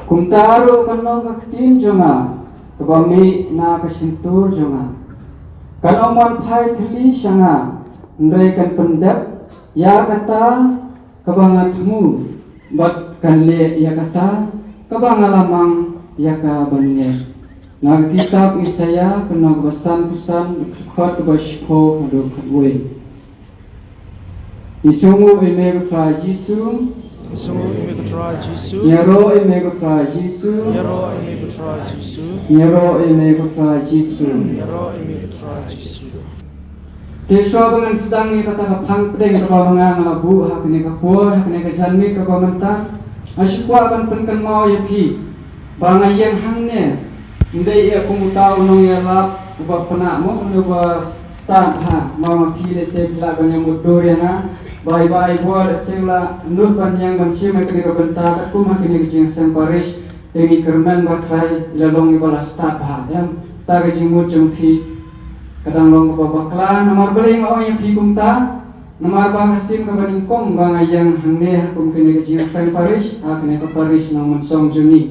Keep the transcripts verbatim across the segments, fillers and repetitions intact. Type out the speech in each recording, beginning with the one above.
Kumta ruh kan long ka ktien jong nga, kaba mih na ka shyntur jong nga. Kan ym wan phai thylli sha nga, hynrei kan pyndep ïa kata kaba nga thmu, bad kan leh ïa kata kaba nga la mang ïa ka ban leh. Na ka kitab Isaïah, ka lynnong kaba sanphew san, dkhot kaba shiphew haduh khatwei. Ngi sngewnguh ïa me ko Trai Jisu. Ngi sngewnguh ïa me ko Trai Jisu. Ngi ïaroh ïa me ko Trai Jisu. Ngi ïaroh ïa me ko Trai Jisu. Ngi ïaroh ïa me ko Trai Jisu. Ngi ïaroh ïa me ko Trai Jisu. Te shuwa ba ngan sdang ïa kata ka phang pdeng kaba ma nga nga la buh ha kane ka por, ha kane ka janmiet kaba mynta, nga shu kwah ban pynkynmaw ïa phi ba nga ïeng hangne ym dei ïa kum uta u nongïalap uba pynah mo, uno uba stad ha, ma ma phi lehse phi lah ban ïamutdur ïa nga ba i Bah Ivor lehse u la nud ban ïeng ban shim ïa kane ka bynta katkum ha kane ka jingïaseng parish. Te ngi kyrmen ba Trai i la long iba la stad bha. Ïa kata ka jingmut jong phi ka dang long kaba bakla, namar balei nga ong ïa phi kumta? Namar ba ha ka sien kaba nyngkong ba nga ïeng hangne ha kum kane ka jingïaseng parish, ha kane ka parish Nongmynsong jong ngi.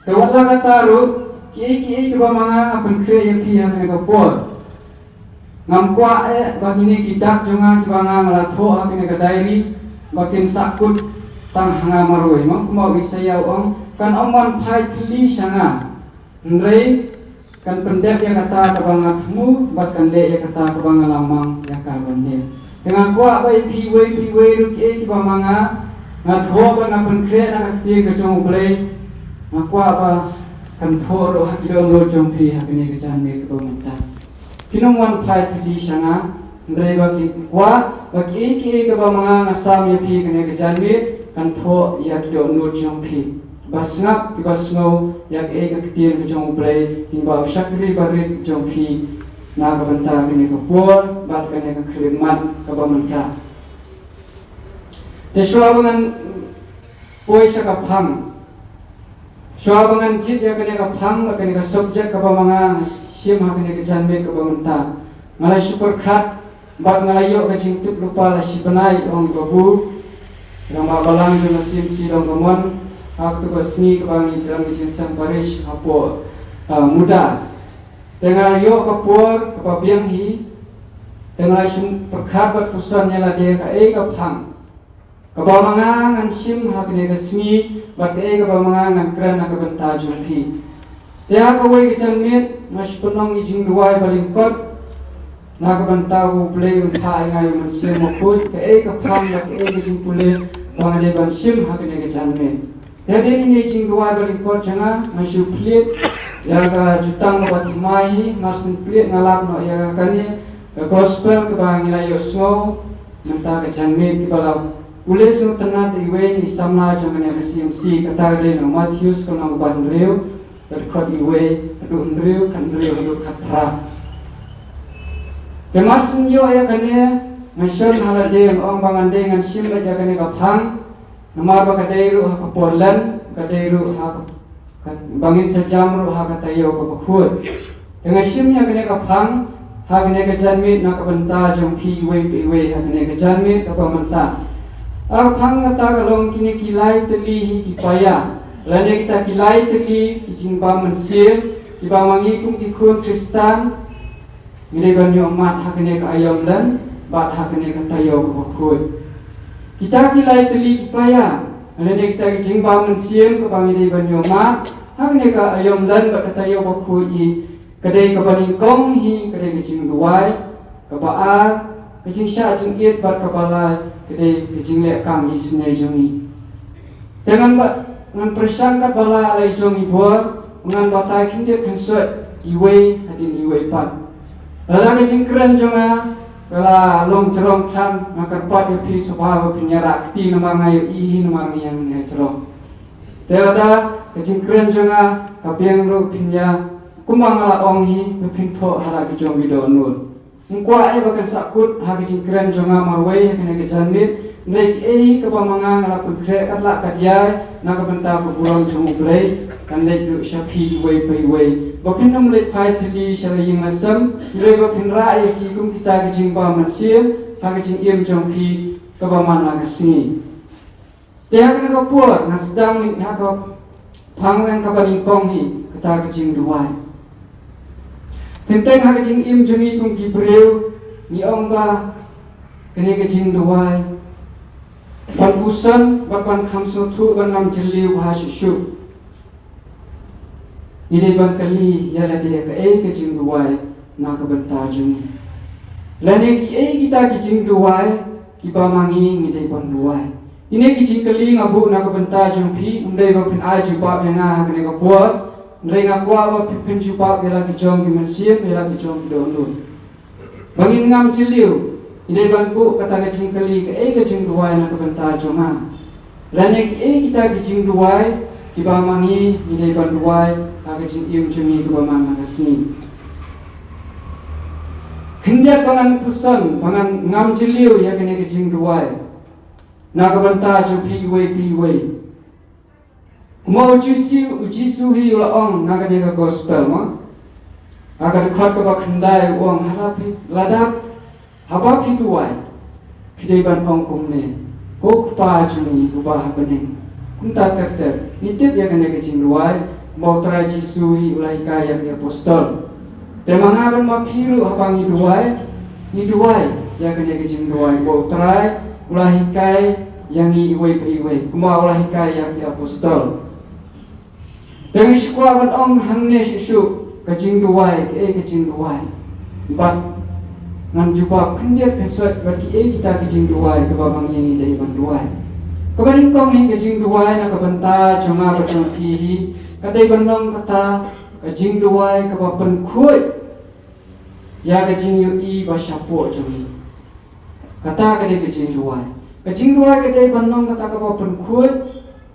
Te wat la kata ruh, kiei kiei kiba ma nga nga pynkhreh ïa phi ha kane ka por. Ngam kwah eh ba kine ki dak jong nga kiba nga nga la thoh ha kane ka diary ba kin sahkut tang ha nga marwei. Mo, kumba u Isaïah u ong, kan ym wan phai thylli sha nga, hynrei kan pyndep ïa kata kaba nga thmu, bad kan leh ïa kata kaba nga la mang ïa ka ban leh. Te nga kwah ba ïa phi iwei pa iwei ruh kiei kiba ma nga nga thoh bad nga pynkhreh na ka ktien ka jong U Blei, nga kwah ba kan thoh ruh ha ki dohnud jong phi ha kane ka janmiet kaba mynta. Kin ym wan phai thylli sha nga, hynrei ba ki kwah ba kiei kiei kaba ma nga nga sam ïa phi kane ka janmiet kan thoh ïa ki dohnud jong phi. Ba sngap kiba sngew ïa kaei ka ktien ka jong U Blei, ïa ba u shakri barit jong phi na ka bynta kane ka por bad kane ka khyllipmat kaba mynta. Te shuwa ba ngan poi sha ka phang. Shuwa ba ngan jied ïa kane ka phang, ïa kane ka subject kaba ma nga nga shim ha kane ka janmiet kaba mynta, nga la shu pyrkhat bad nga la ïoh ka jingtip lypa la shi bnai, ong babu, rangbah balang jong ka C M C Longkamon, ha kato ka sngi kaba ngi kren ka jingïaseng parish hapoh, ah, Muda. Te nga la ïoh ka por kaba biang hi, te nga la shu pyrkhat bad puson ïa lade kaei ka phang kaba ma nga ngan shim ha kane ka sngi, bad kaei kaba ma nga ngan kren na ka bynta jong phi. Te ha kawei ka janmiet nga shu pynlong i jingduwai ba lyngkot na ka bynta U Blei un phah ïa nga ïa u Mynsiem Bakhuid, kaei ka phang bad kaei ka jingpule ba nga dei ban shim ha kane ka janmiet. Te hadien ine i jingduwai ba lyngkot jong nga, nga shu plie ïa ka jutang kaba thymmai hi, mar syn plie nga lap noh ïa kane ka gospel kaba ngi la ïohsngew mynta ka janmiet, kaba la pule sngewtynnat da iwei na i samla jong kane ka C M C, kata ka dei na u Mathaios ka lynnong ba hynriew, ka dkhot iwei haduh hynriew, khathynriew haduh khatphra. Te mar syn ïoh ïa kane, nga shon ha lade, nga ong ba ngan dei ngan shim beit ïa kane ka phang, namar ba ka dei ruh ha ka por len, ka dei ruh ha ka, ka, ba ngin sa jam ruh ha ka taïew kaba khuid. Te nga shim ïa kane ka phang ha kane ka janmiet na ka bynta jong phi iwei pa iwei ha kane ka janmiet kaba mynta. Ka phang kata ka long kine ki lai tylli hi ki paia, lane kita ki lai tylli ki jingbam mynsiem kiba ma ngi kum ki khun Khristan ngi dei ban ïohmad ha kane ka aïom len bad ha kane ka taïew kaba khuid. Kita ki lai tylli ki paia, lane kita ki jingbam mynsiem kaba ngi dei ban ïohmad ha kane ka aïom len bad ka taïew kaba khuid hi, ka dei kaba nyngkong hi ka dei ka jingduwai, kaba ar ka jingshah jingit, bad kaba lai ka dei ka jingleh kam isynei jong ngi. Te ngan ba, ngan pyrshang katba lah la i jong i bor, ngan batai khyndiat khynsuid iwei hadien iwei pat. Lada ka jingkren jong nga ka la long jrong than, nga kyrpad ïa phi sngewbha ba phin ïarap kti namar nga ïohi hi namar nga ïeng hangne jrong. Te lada ka jingkren jong nga ka biang ruh phin ïa, kumba nga la ong hi, ba phin thoh ha la ki jong ki dohnud. Nga kwah eh ba kan sahkut ha ka jingkren jong nga marwei ha kane ka janmiet, hynrei kaei kaba ma nga nga la pynkhreh katba lah katba ïai na ka bynta ka burom jong U Blei kan leit ruh sha phi iwei pa iwei. Ba phin ym leit phai thylli sha la ïing la sem, hynrei ba phin rah ïa ki kum kita ki jingbam mynsiem ha ka jingim jong phi kaba man la ka sngi. Te ha kane ka por nga sdang ha ka Phang weng kaba nyngkong hi kata ka jingduwai. Teng teng ha ka jingim jong ngi kum ki briew, ngi ong ba kane ka jingduwai ban puson, ban, ban kham sngewthuh, ban ngam jylliew ha shuh shuh. Ngi dei ban kylli ïa lade kaei ka jingduwai na ka bynta jong ngi. Lane kiei kita ki jingduwai kiba ma ngi ngi dei ban duwai. Kine ki jingkylli nga buh na ka bynta jong phi, ym dei ba phin ai jubab ïa nga ha kane ka por, hynrei nga kwah ba phi, phin jubab ïa la ki jong ki mynsiem, ïa la ki jong ki dohnud. Ba ngin ngam jylliew, ngi dei ban buh kata ka jingkylli, kaei ka jingduwai na ka bynta jong nga. Lane kiei kita ki jingduwai kiba ma ngi ngi dei ban duwai ha ka jingim jong ngi kaba man la ka sngi. Khyndiat ba ngan puson, ba ngan ngam jylliew ïa kane ka jingduwai na ka bynta jong phi iwei pa iwei. Kumba u Jisu, u Jisu hi u la ong na kane ka gospel mo. Ha ka dkhot kaba khyndai u ong, haba phi, lada, haba phi duwai, phi dei ban ong kumne: Ko Kpa jong ngi uba ha bneng. Kumta ter ter, ngi tip ïa kane ka jingduwai, kumba u Trai Jisu hi u la hikai ïa ki apostol. Te ma nga bad ma phi ruh haba ngi duwai, ngi duwai ïa kane ka jingduwai ba u Trai u la hikai ïa ngi iwei pa iwei, kumba u la hikai ïa ki apostol. Te nga sngewkwah ban ong hangne shuh shuh ka jingduwai, kaei ka jingduwai. Bad ngan jubab khyndiat khynsoit bad kiei kita ki jingduwai kaba ma ngi ngi dei ban duwai. Kaba nyngkong hi ka jingduwai na ka bynta jong nga bad jong phi hi, ka dei ban long kata ka jingduwai kaba pynkhuid ïa ka jingïohi ba shapoh jong ngi. Kata ka dei ka jingduwai. Ka jingduwai ka dei ban long kata kaba pynkhuid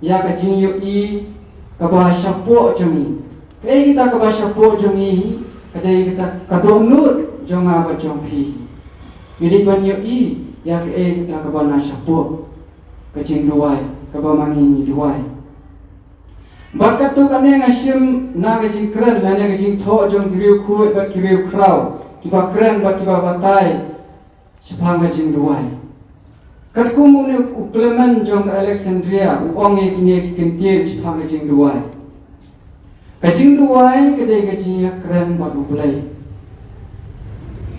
ïa ka jingïohi kaba shapoh jong ngi. Kaei kata kaba shapoh jong ngi hi, ka dei kata ka dohnud jong nga bad jong phi. Ngi dei ban ïohi ïa kaei kata kaba na shapoh ka jingduwai kaba ma ngi ngi duwai. Bad katto katne nga shim na ka jingkren lane ka jingthoh jong ki riewkhuid bad ki riewkhraw, kiba kren bad kiba batai shaphang ka jingduwai. Katkum une u Clement jong ka Alexandria u ong ïa kine ki kyntien shaphang ka jingduwai. Ka jingduwai ka dei ka jingïakren bad U Blei.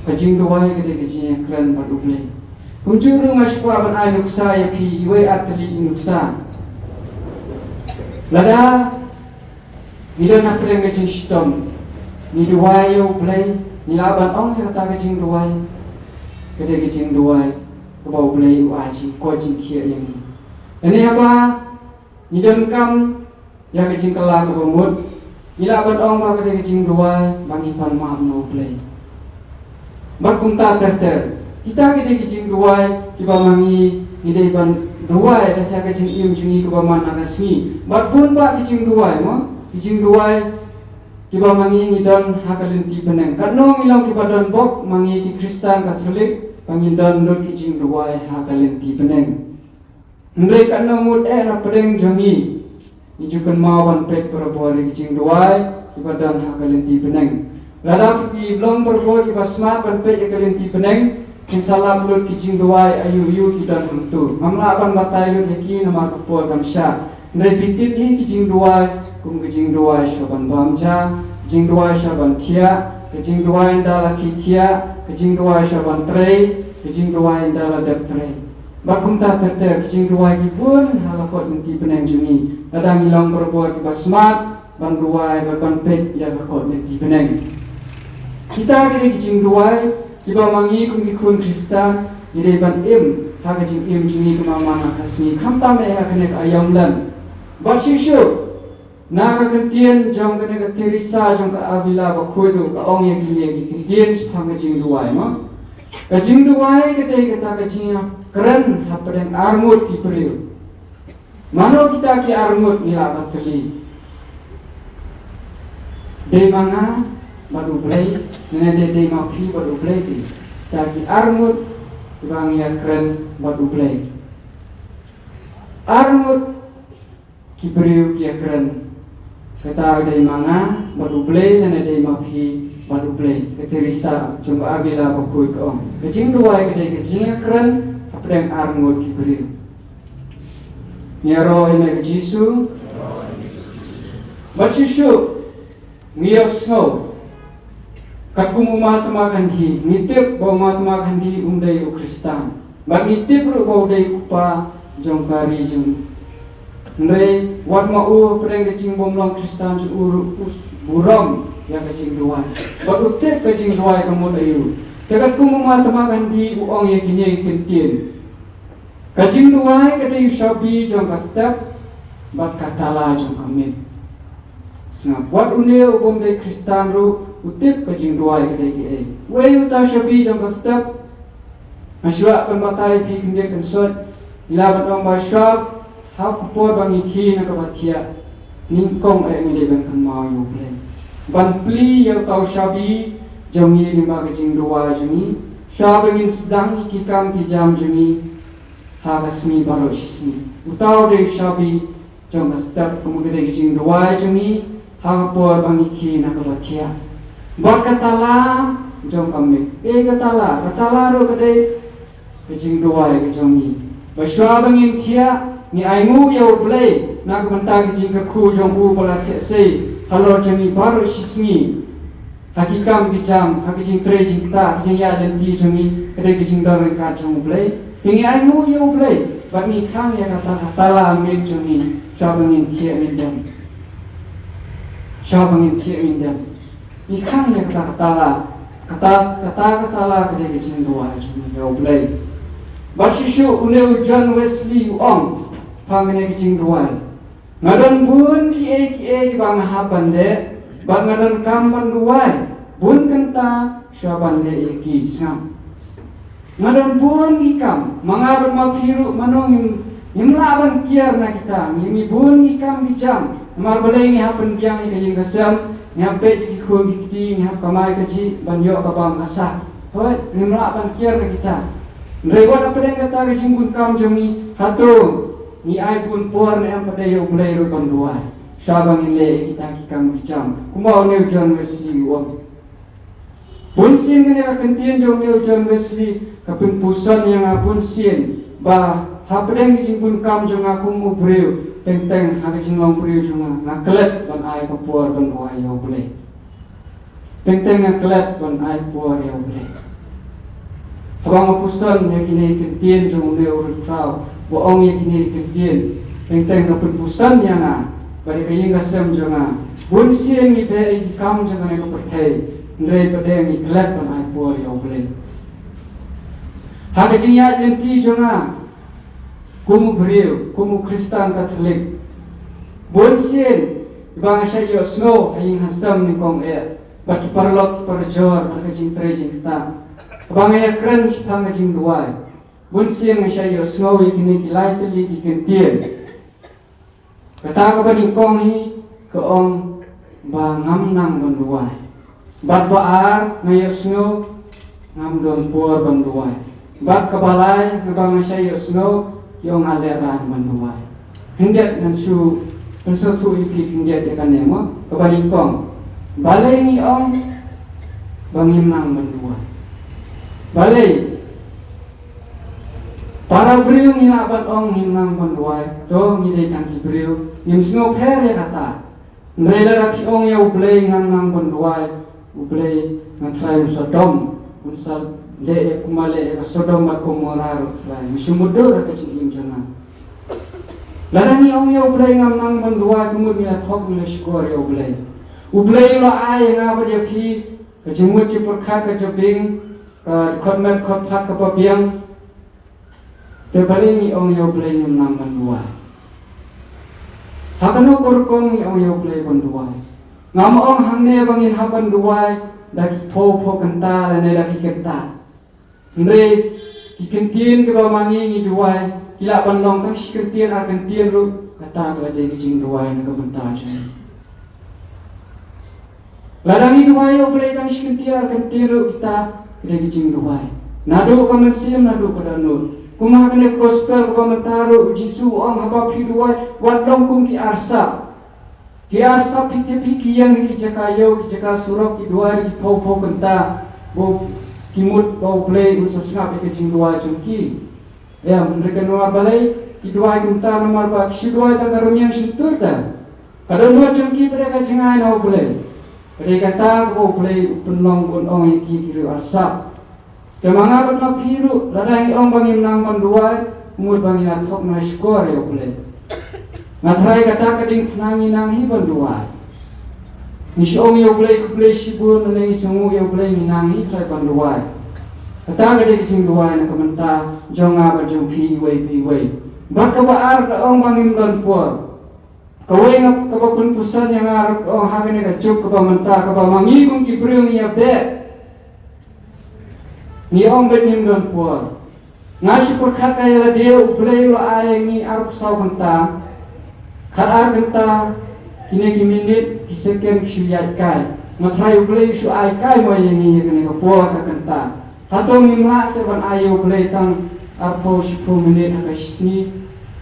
Ka jingduwai ka dei ka jingïakren bad U Blei. Kumjuh ruh nga sngewkwah ban ai nuksa ïa phi, iwei ar tylli i nuksa. Lada ngi don hapdeng ka jingshitom, ngi duwai ïa U Blei, ngi lah ban ong ïa kata ka jingduwai, ka dei ka jingduwai kaba U Blei u ai jingkoit jingkhiah ïa ngi. Lane haba ngi donkam ïa ka jingkylla kaba mut, ngi lah ban ong ba ka dei ka jingduwai ba ngi pan map na U Blei. Bad kumta ter ter, kita ki dei ki jingduwai kiba ma ngi ngi dei ban duwai da sha ka jingim jong ngi kaba man la ka sngi. Bad bun bah ki jingduwai mo, ki jingduwai kiba ma ngi ngi don ha ka lynti bneng. Katno ngi long kiba don bok ma ngi ki Khristan Katholik ba ngi don lut ki jingduwai ha ka lynti bneng. Hynrei katno ngut eh na pdeng jong ngi ngi ju kynmaw ban peit barabor ïa ki jingduwai kiba don ha ka lynti bneng. Lada phi long barabor kiba smat ban peit ïa ka lynti bneng, phin sa lap lut ki jingduwai aïu aïu ki don hangto. Ngam lah ban batai lut ïa ki namar ka por kam shah. Hynrei phi tip hi ki jingduwai kum ka jingduwai shuwa ban bam ja, ka jingduwai shuwa ban thiah, ka jingduwai ynda la khie thiah, ka jingduwai shuwa ban trei, ka jingduwai ynda la dep trei. Bad kumta ter ter ki jingduwai ki bun ha la kot lynti bneng jong ngi. Lada ngi long barabor kiba smat ban duwai bad ban peit ïa ka kot lynti bneng. Kita ki dei ki jingduwai kiba ma ngi kum ki khun Khristan ngi dei ban im ha ka jingim jong ngi kumba man la ka sngi, khamtam eh ha kane ka aïom lem. Bad shuh shuh na ka kyntien jong kane ka Teresa jong ka Avila bakhuid ruh ka ong ïa kine ki kyntien shaphang ka jingduwai mo. Ka jingduwai ka dei kata ka jingïakren hapdeng arngut ki briew. Mano kita ki arngut ngi lah ban kylli? Dei ma nga bad U Blei, ne dei, dei ma phi bad U Blei? Kita ki arngut kiba ngi ïakren bad U Blei. Arngut ki briew ki ïakren. Kata dei ma nga bad U Blei, ne dei ma phi bad U Blei? Ka Teresa jong ka Avila bakhuid ka ong, ka jingduwai ka dei ka jingïakren hapdeng arngut ki briew. Ngi ïaroh ïa me ko Jisu. Bad shuh shuh ngi ïohsngew, katkum u Mahatma Gandhi, ngi tip ba u Mahatma Gandhi um dei u Khristan. Bad ngi tip ruh ba u dei u kpa jong ka ri jong ngi. Hynrei wat ma u, hapdeng ka jingbymlong Khristan jong u ruh u burom ïa ka jingduwai. Bad u tip ka jingduwai ka mut aïu. Te katkum u Mahatma Gandhi u ong ïa kine ki kyntien: Ka jingduwai ka dei u shabi jong ka step bad ka tala jong ka miet. Sngap, wat une u bym dei Khristan ruh u tip ka jingduwai ka dei kaei. Uei uta u shabi jong ka step? Nga shu lah ban batai ïa phi khyndiat khynsoit. Ngi lah ban ong ba shuwa ha ka por ba ngi khie na kaba thiah, nyngkong eh ngi dei ban kynmaw ïa U Blei, ban plie ïa uta u shabi jong ngi, lyngba ka jingduwai jong ngi, shuwa ba ngin sdang ïa ki kam ki jam jong ngi ha ka sngi baroh shi sngi. Uta u dei u shabi jong ka step, kumba ka dei ka jingduwai jong ngi ha ka por ba ngi khie na kaba thiah. Bad ka tala jong ka miet. Eh, ka tala, ka tala ruh ka dei ka jingduwai ka jong ngi. Ba shuwa ba ngin thiah, ngi ainguh ïa U Blei na ka bynta ka jingkyrkhu jong u ba la thiah sei halor jong ngi baroh shi sngi. Ha ki kam ki jam, ha ki jingtrei jingktah, ki jingïaid lynti jong ngi, ka dei ka jingdon ryngkat jong U Blei. Te ngi ainguh ïa U Blei bad ngi khang ïa kata ka tala miet jong ngi, shuwa ba ngin thiah ngin dem. Shuwa ba ngin thiah ngin dem, ngi khang ïa kata ka tala. Kata, kata ka tala ka dei ka jingduwai jong ngi ïa U Blei. Bad shuh shuh une u John Wesley u ong shaphang kane ka jingduwai: Nga don bun kiei kiei kiba nga hap ban leh, bad nga donkam ban duwai bun kynta shuwa ban leh ïa ki. Sngap, nga don bun ki kam, ma nga bad ma phi ruh mano ngim, ngim lah ban kiar na kita. Ngi mih bun ki kam ki jam, namar balei? Ngi hap pynbiang ïa ka ïing ka sem, ngi hap peit ïa ki khun ki kti, ngi hap kamai kajih ban ïoh ka bam ka sah. Hooid, ngim lah ban kiar na kita. Hynrei wat hapdeng kata ka jingbun kam jong ngi, hato ngi ai bun por ne em pat ïa U Blei ruh ban duwai shuwa ba ngin leh ïa kita ki kam ki jam, kumba une u John Wesley u ong? Bunsien kane ka kyntien jong une u John Wesley ka pynpuson ïa nga bunsien ba hapdeng ka jingbun kam jong nga kum u briew, teng teng ha ka jinglong briew jong nga, nga klet ban ai ka por ban duwai ïa U Blei. Teng teng nga klet ban ai por ïa U Blei. Haba nga puson ïa kine ki kyntien jong une u riewkhraw ba ong ïa kine ki kyntien, teng teng ka pynpuson ïa nga bad ïa ka ïing ka sem jong nga. Bunsien ngi beh ïa ki kam jong kane ka pyrthei, hynrei pat de ngi klet ban ai por ïa U Blei. Ha ka jingïaid lynti jong nga kum u briew, kum u Khristan Katholik, bunsien ba nga shait ïohsngew ha ïing ha sem nyngkong eh bad ki paralok ki parajor bad ka jingtrei jingktah, ba nga ïakren shaphang ka jingduwai, bunsien nga shait ïohsngew ïa kine ki lai tylli ki kyntien. Kata kaba nyngkong hi ka ong ba ngam nang ban duwai. Bad ba ar, nga ïohsngew ngam don por ban duwai. Bad kaba lai, naba nga shait ïohsngew, ki ong nga lehraiñ ban duwai. Khyndiat ngan shu pynsngewthuh ïa phi khyndiat ïa kane mo. Kaba nyngkong, balei ngi ong ba ngim nang ban duwai? Balei? Para briew ngi lah ban ong ngim nang ban duwai, to ngi dei tang ki briew, ngim sngewpher ïa kata. Hynrei lada phi ong ïa U Blei ngam nang ban duwai, U Blei, nga trai un sa dom, un sa leh ïa kumba leh ïa ka Sodom bad Gomorrah ruh, trai, nga shu mutdur ha ka jingim jong nga. Lada ngi ong ïa U Blei ngam nang ban duwai, ka mut ngi la thok, ngi la shukor ïa U Blei. U Blei u la ai ïa nga bad ïa phi ka jingmut jingpyrkhat, ka jabieng, ka dkhot met dkhot phad kaba biang. Te balei ngi ong ïa U Blei ngim nang ban duwai? Ha kano ka rukom ngi ong ïa U Blei ban duwai? Ngam ong hangne ba ngin hap ban duwai da ki phew phew kynta lane da ki kynta. Hynrei ki kyntien kiba ma ngi ngi duwai, ki lah ban long tang shi kyntien ar kyntien ruh, kata ka la dei ka jingduwai na ka bynta jong ngi. Lada ngi duwai ïa U Blei tang shi kyntien ar kyntien ruh, kita ka dei ka jingduwai. Naduh ka mynsiem, naduh ka dohnud. Kum ha kane ka gospel kaba mynta ruh, U Jisu u ong, haba phi duwai, wat long kum ki arsap. Ki arsap, phi tip hi, ki ïeng ha ki jaka ïew, ki jaka surok, ki duwai da ki phew phew kynta, ba ki mut ba U Blei un sa sngap ïa ka jingduwai jong ki. Em, hynrei namar balei ki duwai kumta? Namar ba ki shu duwai tang ka rmiang shyntur da. Ka dohnud jong ki pat ka jngai na U Blei. Ka dei kata kaba U Blei u pynlong ban ong ïa ki ki riew arsap. Te ma nga bad ma phi ruh, lada ngi ong ba ngim nang ban duwai, mut ba ngi la thok na shkor ïa U Blei. Nga tharai kata ka diengphna ngi nang hi ban duwai. Ngi shu ong ïa U Blei khublei shibun, lane ngi sngewnguh ïa U Blei ngi nang hi tharai ban duwai. Kata ka dei ka jingduwai na ka bynta jong nga bad jong phi iwei pa iwei. Bad kaba ar da ong ba ngim don por. Kawei na kaba pynpuson ïa nga ruh ka ong ha kane ka juk kaba mynta kaba ma ngi kum ki briew ngi ïa beh. Ngi ong bad ngim don por. Nga shu pyrkhat ka ïa lade U Blei u la ai ïa ngi arphew saw kynta. Khat ar kynta kine ki minit ki second ki shu ïaid kai. Nga tharai U Blei u shu ai kai mo ïa ngi ïa kane ka por ka kynta. Hato ngim lah seh ban ai ïa U Blei tang arphew shiphew minit ha ka shisngi?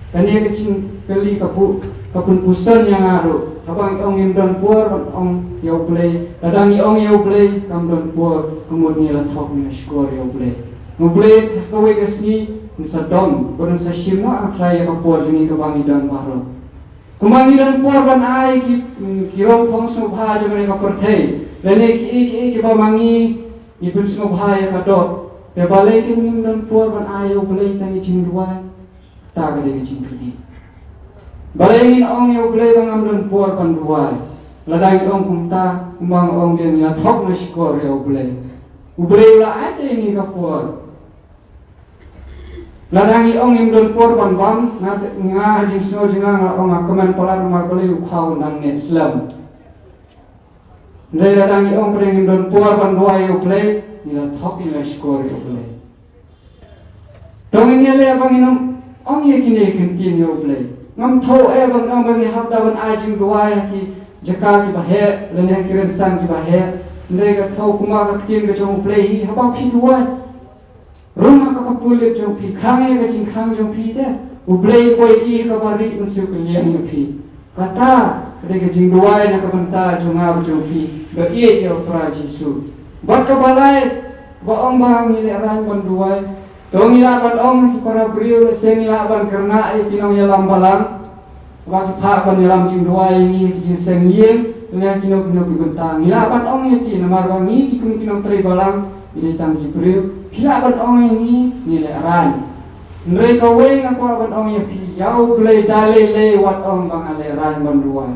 Kane ka jingkylli ka pu-, ka pynpuson ïa nga ruh. Haba ngi ong ngim don por ban ong ïa U Blei, lada ngi ong ïa U Blei kam don por, ka mut ngi la thok ngi la shkor ïa U Blei. U Blei ha kawei ka sngi un sa dom, bad un sa shim noh ha khlieh ïa ka por jong ngi kaba ngi don baroh. Kumba ngi don por ban ai ki, ki rong phong sngewbha jong kane ka pyrthei, lane kiei kiei kiba ma ngi ngi pynsngewbha ïa ka doh. Te balei ngim don por ban ai ïa U Blei tang ïa ka jingduwai? Kata ka dei ka jingkylli. Balei ngin ong ïa U Blei ba ngam don por ban duwai? Lada ngi ong kumta, kumba nga ong, ngi la thok na shkor ïa U Blei. U Blei u la ai ïa ngi ka por. Lada ngi ong ngim don por ban bam, nga, nga ha jingsngew jong nga nga ong nga kmen palat namar balei u khaw nang ne slem. Hynrei lada ngi ong pyrshah ngim don por ban duwai ïa U Blei, ngi la thok ngi la shkor ïa U Blei. To ngin ïaleh ba ngin ym ong ïa kine ki ktien ïa U Blei. Ngam thaw eh ban ong ba ngi hap da ban ai jingduwai ha ki jaka kiba heh, lane ha ki rynsan kiba heh. Hynrei ka thaw kumba ka ktien ka jong U Blei hi, haba phi duwai. Rung ha ka kyrdan jong phi, khang ïa ka jingkhang jong phi te. U Blei u poi ïa kaba rit un siew kylliang ïa phi. Kata ka dei ka jingduwai na ka bynta jong nga bad jong phi. Ba ïeit ïa U Trai Jisu. Bad kaba lai, ba ong ba ngi lehraiñ ban duwai. To ngi lah ban ong ki para briew, lehse ngi lah ban kyrngah ïa ki nongïalam balang. Ba ki phah ban ïalam jingduwai ïa ngi ha ki jingseng ïing, lane ha kino kino ki bynta. Ngi lah ban ong ïa ki namar ba ngi ki kum ki nongtrei balang, ngi dei tang ki briew. Phi lah ban ong ïa ngi, ngi lehraiñ. Hynrei kawei nga kwah ban ong ïa phi, ïa U Blei da lei lei wat ong ba nga lehraiñ ban duwai.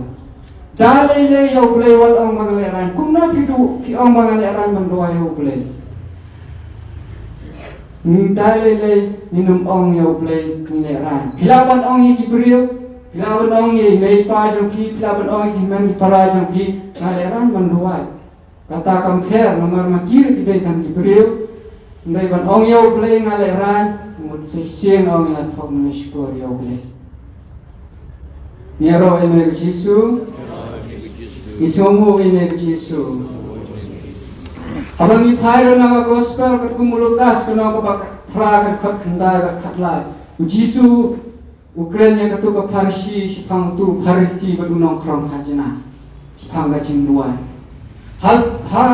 Da lei lei ïa U Blei wat ong ba nga lehraiñ. Kumno phi duh, phi ong ba nga lehraiñ ban duwai ïa U Blei. Ngi da lei lei ngin ym ong ïa U Blei ngi lehraiñ. Phi lah ban ong ïa ki briew, phi lah ban ong ïa i mei i pa jong phi, phi lah ban ong ïa ki hynmen ki para jong phi, nga lehraiñ ban duwai. Kata kam pher namar ma ki ruh ki dei tang ki briew. Hynrei ban ong ïa U Blei nga lehraiñ, mut sa shisien ong ïa thok ngi shkor ïa U Blei. Ngi ïaroh ïa me ko Jisu. Ngi sngewnguh ïa me ko Jisu. Haba ngi phai ruh na ka gospel katkum u Lukas ka lynnong kaba phra ka dkhot khyndai bad khatlai. U Jisu u kren ïa katu ka Pharisi shaphang utu u Pharisi bad u nongkhrong khajna. Shaphang ka jingduwai. Ha, ha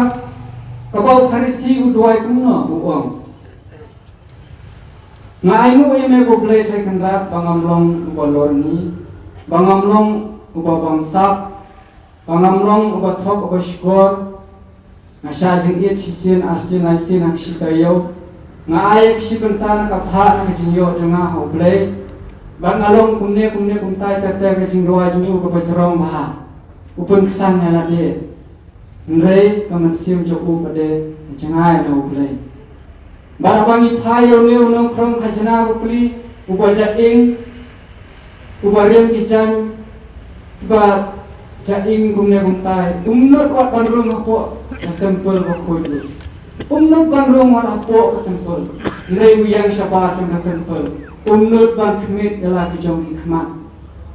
kaba u Pharisi u duwai kumno u ong. Nga ainguh ïa me ko Blei Trai Kynrad ba ngam long uba lorni, ba ngam long uba bamsap, ba ngam long uba thok uba shkor. Nga shah jingit shisien arsien laisien ha ka shi taïew. Nga ai ïa ka shi bynta na ka phad na ka jingïoh jong nga ha U Blei. Bad nga long kumne kumne kumtai ter ter ka jingduwai jong u kaba jrong bha. U pynksan ïa lade. Hynrei ka mynsiem jong u ka dei ka jngai na U Blei. Bad haba ngi phai ïa une u nongkhrong khajna bapli, uba jait ing, uba riam ki jaiñ, uba jait ing kumne kumtai, um nud wat ban rung hapoh ka templ ba khuid lut. Um nud ban rung wat hapoh ka templ. Hynrei u ïeng shabar jong ka templ. Um nud ban khmih ïa la ki jong ki khmat.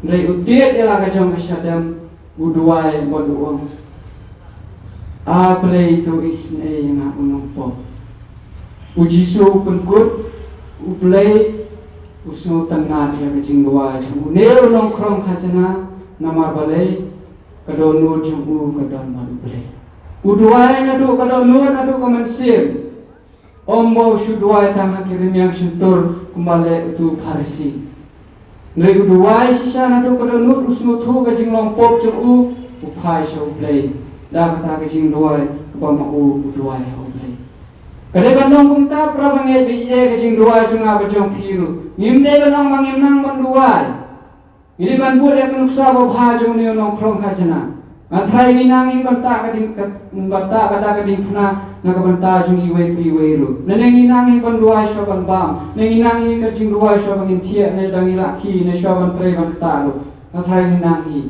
Hynrei u tied ïa la ka jong ka shadem. U duwai bad u ong, A Blei, to isynei ïa nga u nongpop. U Jisu u pynkut, U Blei u sngewtynnad ïa ka jingduwai jong une u nongkhrong khajna, namar balei? Ka dohnud jong u ka don bad U Blei. U duwai naduh ka dohnud, naduh ka mynsiem. Ym ba u shu duwai tang ha ki rmiang shyntur kumba leh utu u Pharisi. Hynrei u duwai shisha naduh ka dohnud, u sngewthuh ka jinglong pop jong u, u phai sha U Blei da kata ka jingduwai kaba ma u u duwai ha U Blei. Ka dei ban long kumta, para bangeit, ïa ka jingduwai jong nga bad jong phi ruh. Ngim dei ban ong ba ngim nang ban duwai. Ngi dei ban bud ïa ka nuksa babha jong une u nongkhrong khajna. Nga tharai ngi nang hi ban tah ka ding ka, ban tah ka da ka diengphna na ka bynta jong iwei pa iwei ruh. Lane ngi nang hi ban duwai shuwa ban bam. Lane ngi nang hi ka jingduwai shuwa ban ngin thiah, lane da ngi lah khie, lane shuwa ban trei ban ktah ruh. Nga tharai ngi nang hi.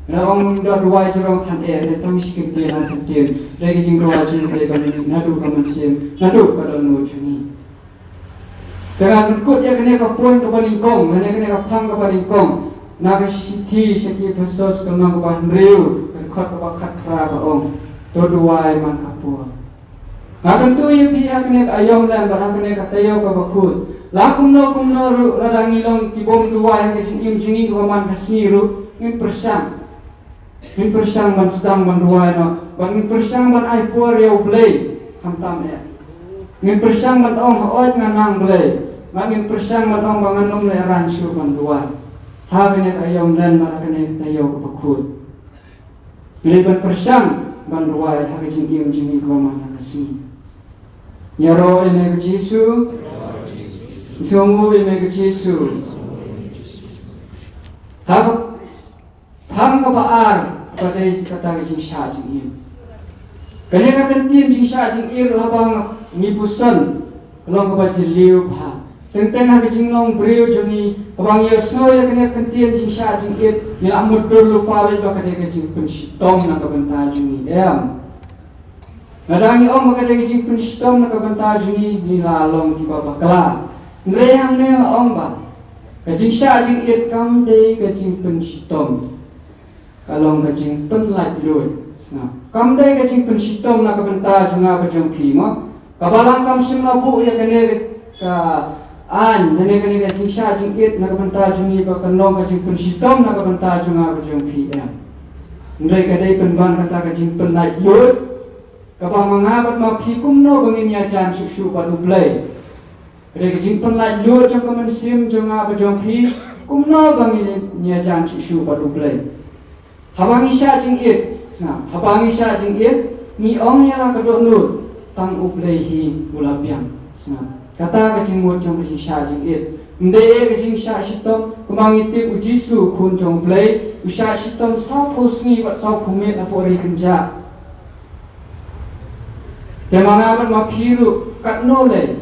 Nga ong da duwai jrong than eh, lane tang shi kyntien ar kyntien. Dei ka jingduwai jong ngi dei ban ngin naduh ka mynsiem, naduh ka dohnud jong ngi. Te ngan pynkut ïa kane ka point kaba nyngkong, lane kane ka phang kaba nyngkong na ka shithi sha ki Ephesos ka lynnong kaba hynriew, ka dkhot kaba khatphra, ka ong, to duwai man ka por. Nga kyntu ïa phi ha kane ka aïom lem bad ha kane ka taïew kaba khuid, la kumno kumno ruh, lada ngi long ki bym duwai ha ka jingim jong ngi kaba man ka sngi ruh, ngin pyrshang. Ngin pyrshang ban sdang ban duwai noh, bad ngin pyrshang ban ai por ïa U Blei khamtam eh. Ngin pyrshang ban ong, haoid, nga nang Blei. Bad ngin pyrshang ban ong ba ngan ym lehrain shuh ban duwai. Ha kane ka aïom lem bad ha kane ka taïew kaba khuid, ngi dei ban pyrshang ban duwai ha ka jingim jong ngi kaba man la ka sngi. Ïaroh ïa me ko Jisu. Sngewbha ïa me ko Jisu. Ha ka phang kaba ar, kaba dei kata ka jingshah jingit. Kane ka kyntien jingshah jingit ruh haba ngi puson, ka long kaba jylliew bha. Teng teng ha ka jinglong briew jong ngi, haba ngi ïohsngew ïa kane ka kyntien jingshah jingit, ngi la mutdur lypa beit ba ka dei ka jingpynshitom na ka bynta jong ngi, em. Lada ngi ong ba ka dei ka jingpynshitom na ka bynta jong ngi, ngi la long kiba bakla. Hynrei hangne nga ong ba ka jingshah jingit kam dei ka jingpynshitom. Ka long ka jingpynlait luid. Sngap. Kam dei ka jingpynshitom na ka bynta jong nga bad jong phi mo. Ka Balang kam shym la buh ïa kane ka aiñ, kane, kane ka jingshah jingit na ka bynta jong ngi ba kan long ka jingpynshitom na ka bynta jong nga bad jong phi, em. Hynrei ka dei pynban kata ka jingpynlait luid, kaba ma nga bad ma phi kumno ba ngin ïajan shuh shuh bad U Blei. Ka dei ka jingpynlait luid jong ka mynsiem jong nga bad jong phi, kumno ba ngin ïajan shuh shuh bad U Blei. Haba ngi shah jingit, sngap, haba ngi shah jingit, ngi ong ïa la ka dohnud, tang U Blei hi u la biang, sngap. Kata ka jingmut jong ka jingshah jingit. Ym dei ka jingshah shitom, kumba ngi tip U Jisu, Khun jong U Blei, u shah shitom sawphew sngi bad sawphew miet hapoh ri kynjah. Te ma nga bad ma phi ruh katno lei,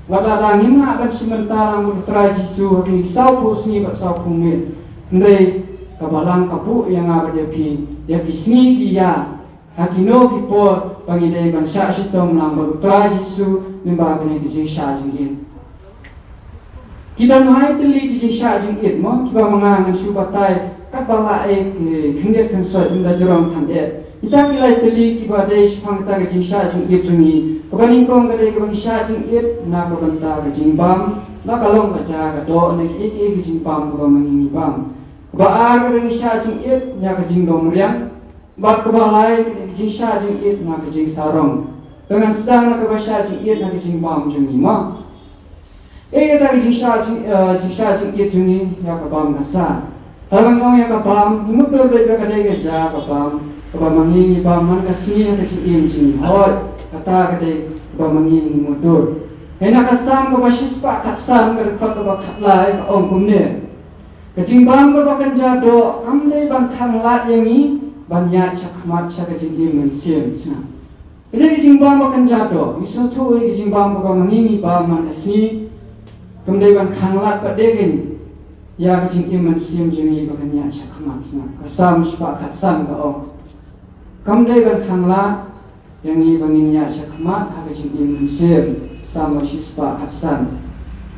wat lada ngim lah ban shim bynta lang bad U Trai Jisu ha kine ki sawphew sngi bad sawphew miet. Hynrei ka Balang ka buh ïa nga bad ïa phi, ïa ki sngi ki ïa, ha kino ki por ba ngi dei ban shah shitom lang bad U Trai Jisu, lyngba kane ka jingshah jingit. Ki don lai tylli ki jingshah jingit mo, kiba ma nga ngan shu batai katba la eh, eh, khyndiat khynsoit, ynda jrong than eh. Kita ki lai tylli kiba dei shaphang kata ka jingshah jingit jong ngi. Kaba nyngkong ka dei kaba ngi shah jingit na ka bynta ka jingbam, la ka long ka ja ka doh ne kiei kiei ki jingbam kaba ma ngi ngi bam. Kaba ar ka dei ngi shah jingit ïa ka jingdom riang. Bad kaba lai ka dei ka jingshah jingit na ka jingsarong. Te ngan sdang na kaba shah jingit na ka jingbam jong ngi mo. Eh, kata ka jingshah jing, eh, jingshah jingit jong ngi ïa ka bam ka sah. Haba ngi ong ïa ka bam, ngi mutdur beit ba ka dei ka ja ka bam kaba ma ngi ngi bam man ka sngi ha ka jingim jong ngi. Hooid, kata ka dei kaba ma ngi ngi mutdur. Hynrei na ka Salm kaba shispah khatsan, ka dkhot kaba khatlai, ka ong kumne. Ka jingbam kaba kynja doh kam dei ban khanglad ïa ngi ban ïaid shakhmat sha ka jingim mynsiem, sngap. Ka dei ka jingbam ba kynja doh, ngi sngewthuh ïa ka jingbam kaba ma ngi ngi bam man ka sngi. Kam dei ban khanglad pat de kein ïa ka jingim mynsiem jong ngi ba kan ïaid shakhmat, sngap. Ka Salm shispah khatsan ka ong, kam dei ban khanglad ïa ngi ba ngin ïaid shakhmat ha ka jingim mynsiem. Salm shispah khatsan.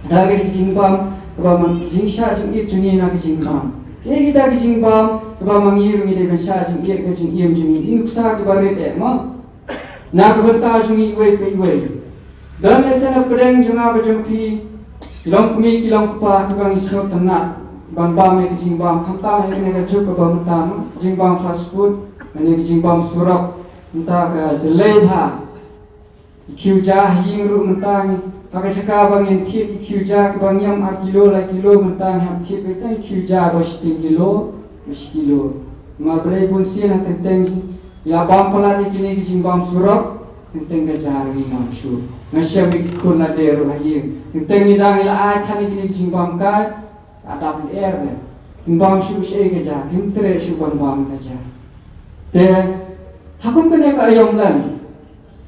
Kata ka jingbam kaba ma ngi, jingshah jingit jong ngi na ka jingbam. Kaei kita ki jingbam kaba ma ngi ruh ngi dei ban shah jingit ha ka jingim jong ngi? Ki nuksa kiba rit eh mo. Na ka bynta jong ngi iwei pa iwei. Don lehse na pdeng jong nga bad jong phi ki longkmie ki longkpa kiba ngi sngewtynnat ban bam ïa ka jingbam, khamtam ha kane ka juk kaba mynta mo, jingbam fast food, kane ka jingbam surok mynta ka jyllei bha. Ki khiew ja ha ïing ruh mynta ngi Ha ka jaka ba ngin thied ki khiew ja kiba ngiam ar kilo lai kilo, mynta ngi hap thied beit tang ki khiew ja ba shiteng kilo, ba shi kilo. Namar balei, bunsien ha teng teng ngi la bam palat ïa kine ki jingbam surok, teng teng ka ja ruh ngim bam shuh. Nga shem ïa ki khun lade ruh ha ïing, teng teng ngi dang ngi la ai than ïa kine ki jingbam kai, ka dap lyer re. Kim bam shuh shaei ka ja, kim treh shuh ban bam ka ja. Te ha kum kane ka aïom Lent,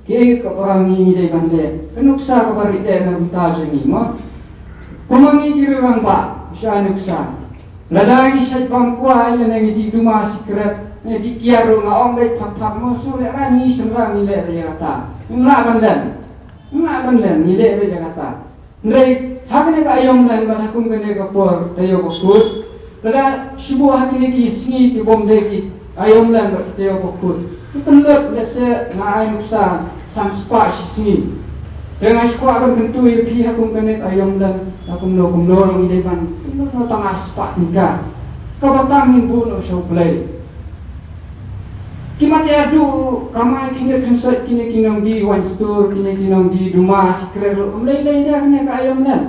kiei kaba ngi ngi dei ban leh? Ka nuksa kaba rieh na ka bynta jong ngi, mo. Kum ma ngi ki rangbah, sha nuksa, lada ngi shait bam kwai lane ngi dih duma sikret, ngi dih kiad ruh, nga ong beit phak phak, mo, shu leh ra, ngi shynrang ngi leh ïa kata. Ngim lah ban len. Ngim lah ban len, ngi leh beit ïa kata. Hynrei ha kane ka aïom Lent bad ha kum kane ka por taïew bakhuid, lada shu buh ha kine ki sngi ki bym dei ki aïom Lent bad taïew bakhuid, ki pynlut, lehse nga ai nuksa, san spah shi sngi. Te nga shu kwah ban kyntu ïa phi, ha kum kane ka aïom Lent, ha kumno kumno ruh ngi dei ban pynlut noh tang ar spah tyngka. Kaba tam ngin buh noh sha U Blei. Ki mat ïa duh kamai khyndiat khynsoit, kine ki nongdie wine store, kine ki nongdie duma sikret ruh ym lei lei de ha kane ka aïom Lent.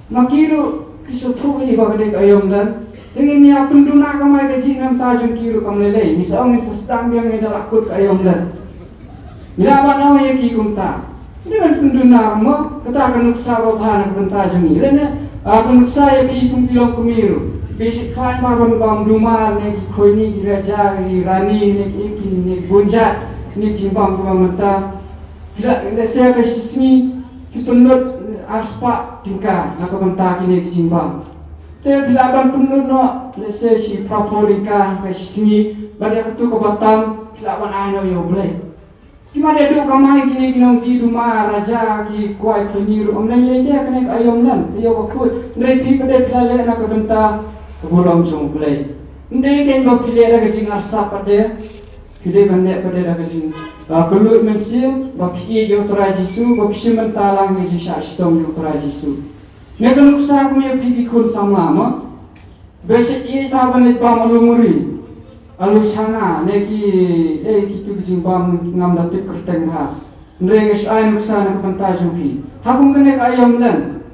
Ma ki ruh ki sngewthuh hi ba ka dei ka aïom Lent. Te ngin ïa pynduna kamai kajih na ka bynta jong ki ruh kam lei lei. Ngi sa ong ngin sa sdang biang ïa da la kut ka aïom Lent. Ngi lah ban ong ïa ki kumta. Ngi dei ban pynduna, mo, kata ka nuksa babha na ka bynta jong ngi. Lane, ah, ka nuksa ïa phi kum ki longkmie ruh. Phi sngewkhlaiñ bha ban bam duma ne ki khoini, ki raja, ki rani ne ki, ki ne ki gunjat, ne ki jingbam kiba mynta. Phi lah, lehse ka shi sngi ki pynlut ar spah tyngka na ka bynta kine ki jingbam. Te phi lah ban pynlut noh, lehse shi phra phew tyngka ka shi sngi, bad ïa katu kaba tam phi lah ban ai noh ïa U Blei. Ki mat ïa duh kamai kine ki nongdie duma, raja, ki kwai khoini ruh ym lei lei de ha kane ka aïom Lent, taïew bakhuid. Hynrei phi pat de phi la leh na ka bynta ka burom jong U Blei. Ym dei kein ba phi leh da ka jingarsap pat de. Phi dei ban leh pat de da ka jing, ah, kylluid mynsiem, ba phi ïeit ïa U Trai Jisu, ba phi shim bynta lang ïa ka jingshah shitom jong U Trai Jisu. Ne ka nuksa kum ïa phi ki khun samla, mo. Ba shu ïeit bha ban leit bam alu muri, alu shana, ne ki, eh, kitu ki jingbam ngam da tip kyrteng bha. Hynrei nga shu ai nuksa na ka bynta jong phi. Ha kum kane ka aïom Lent,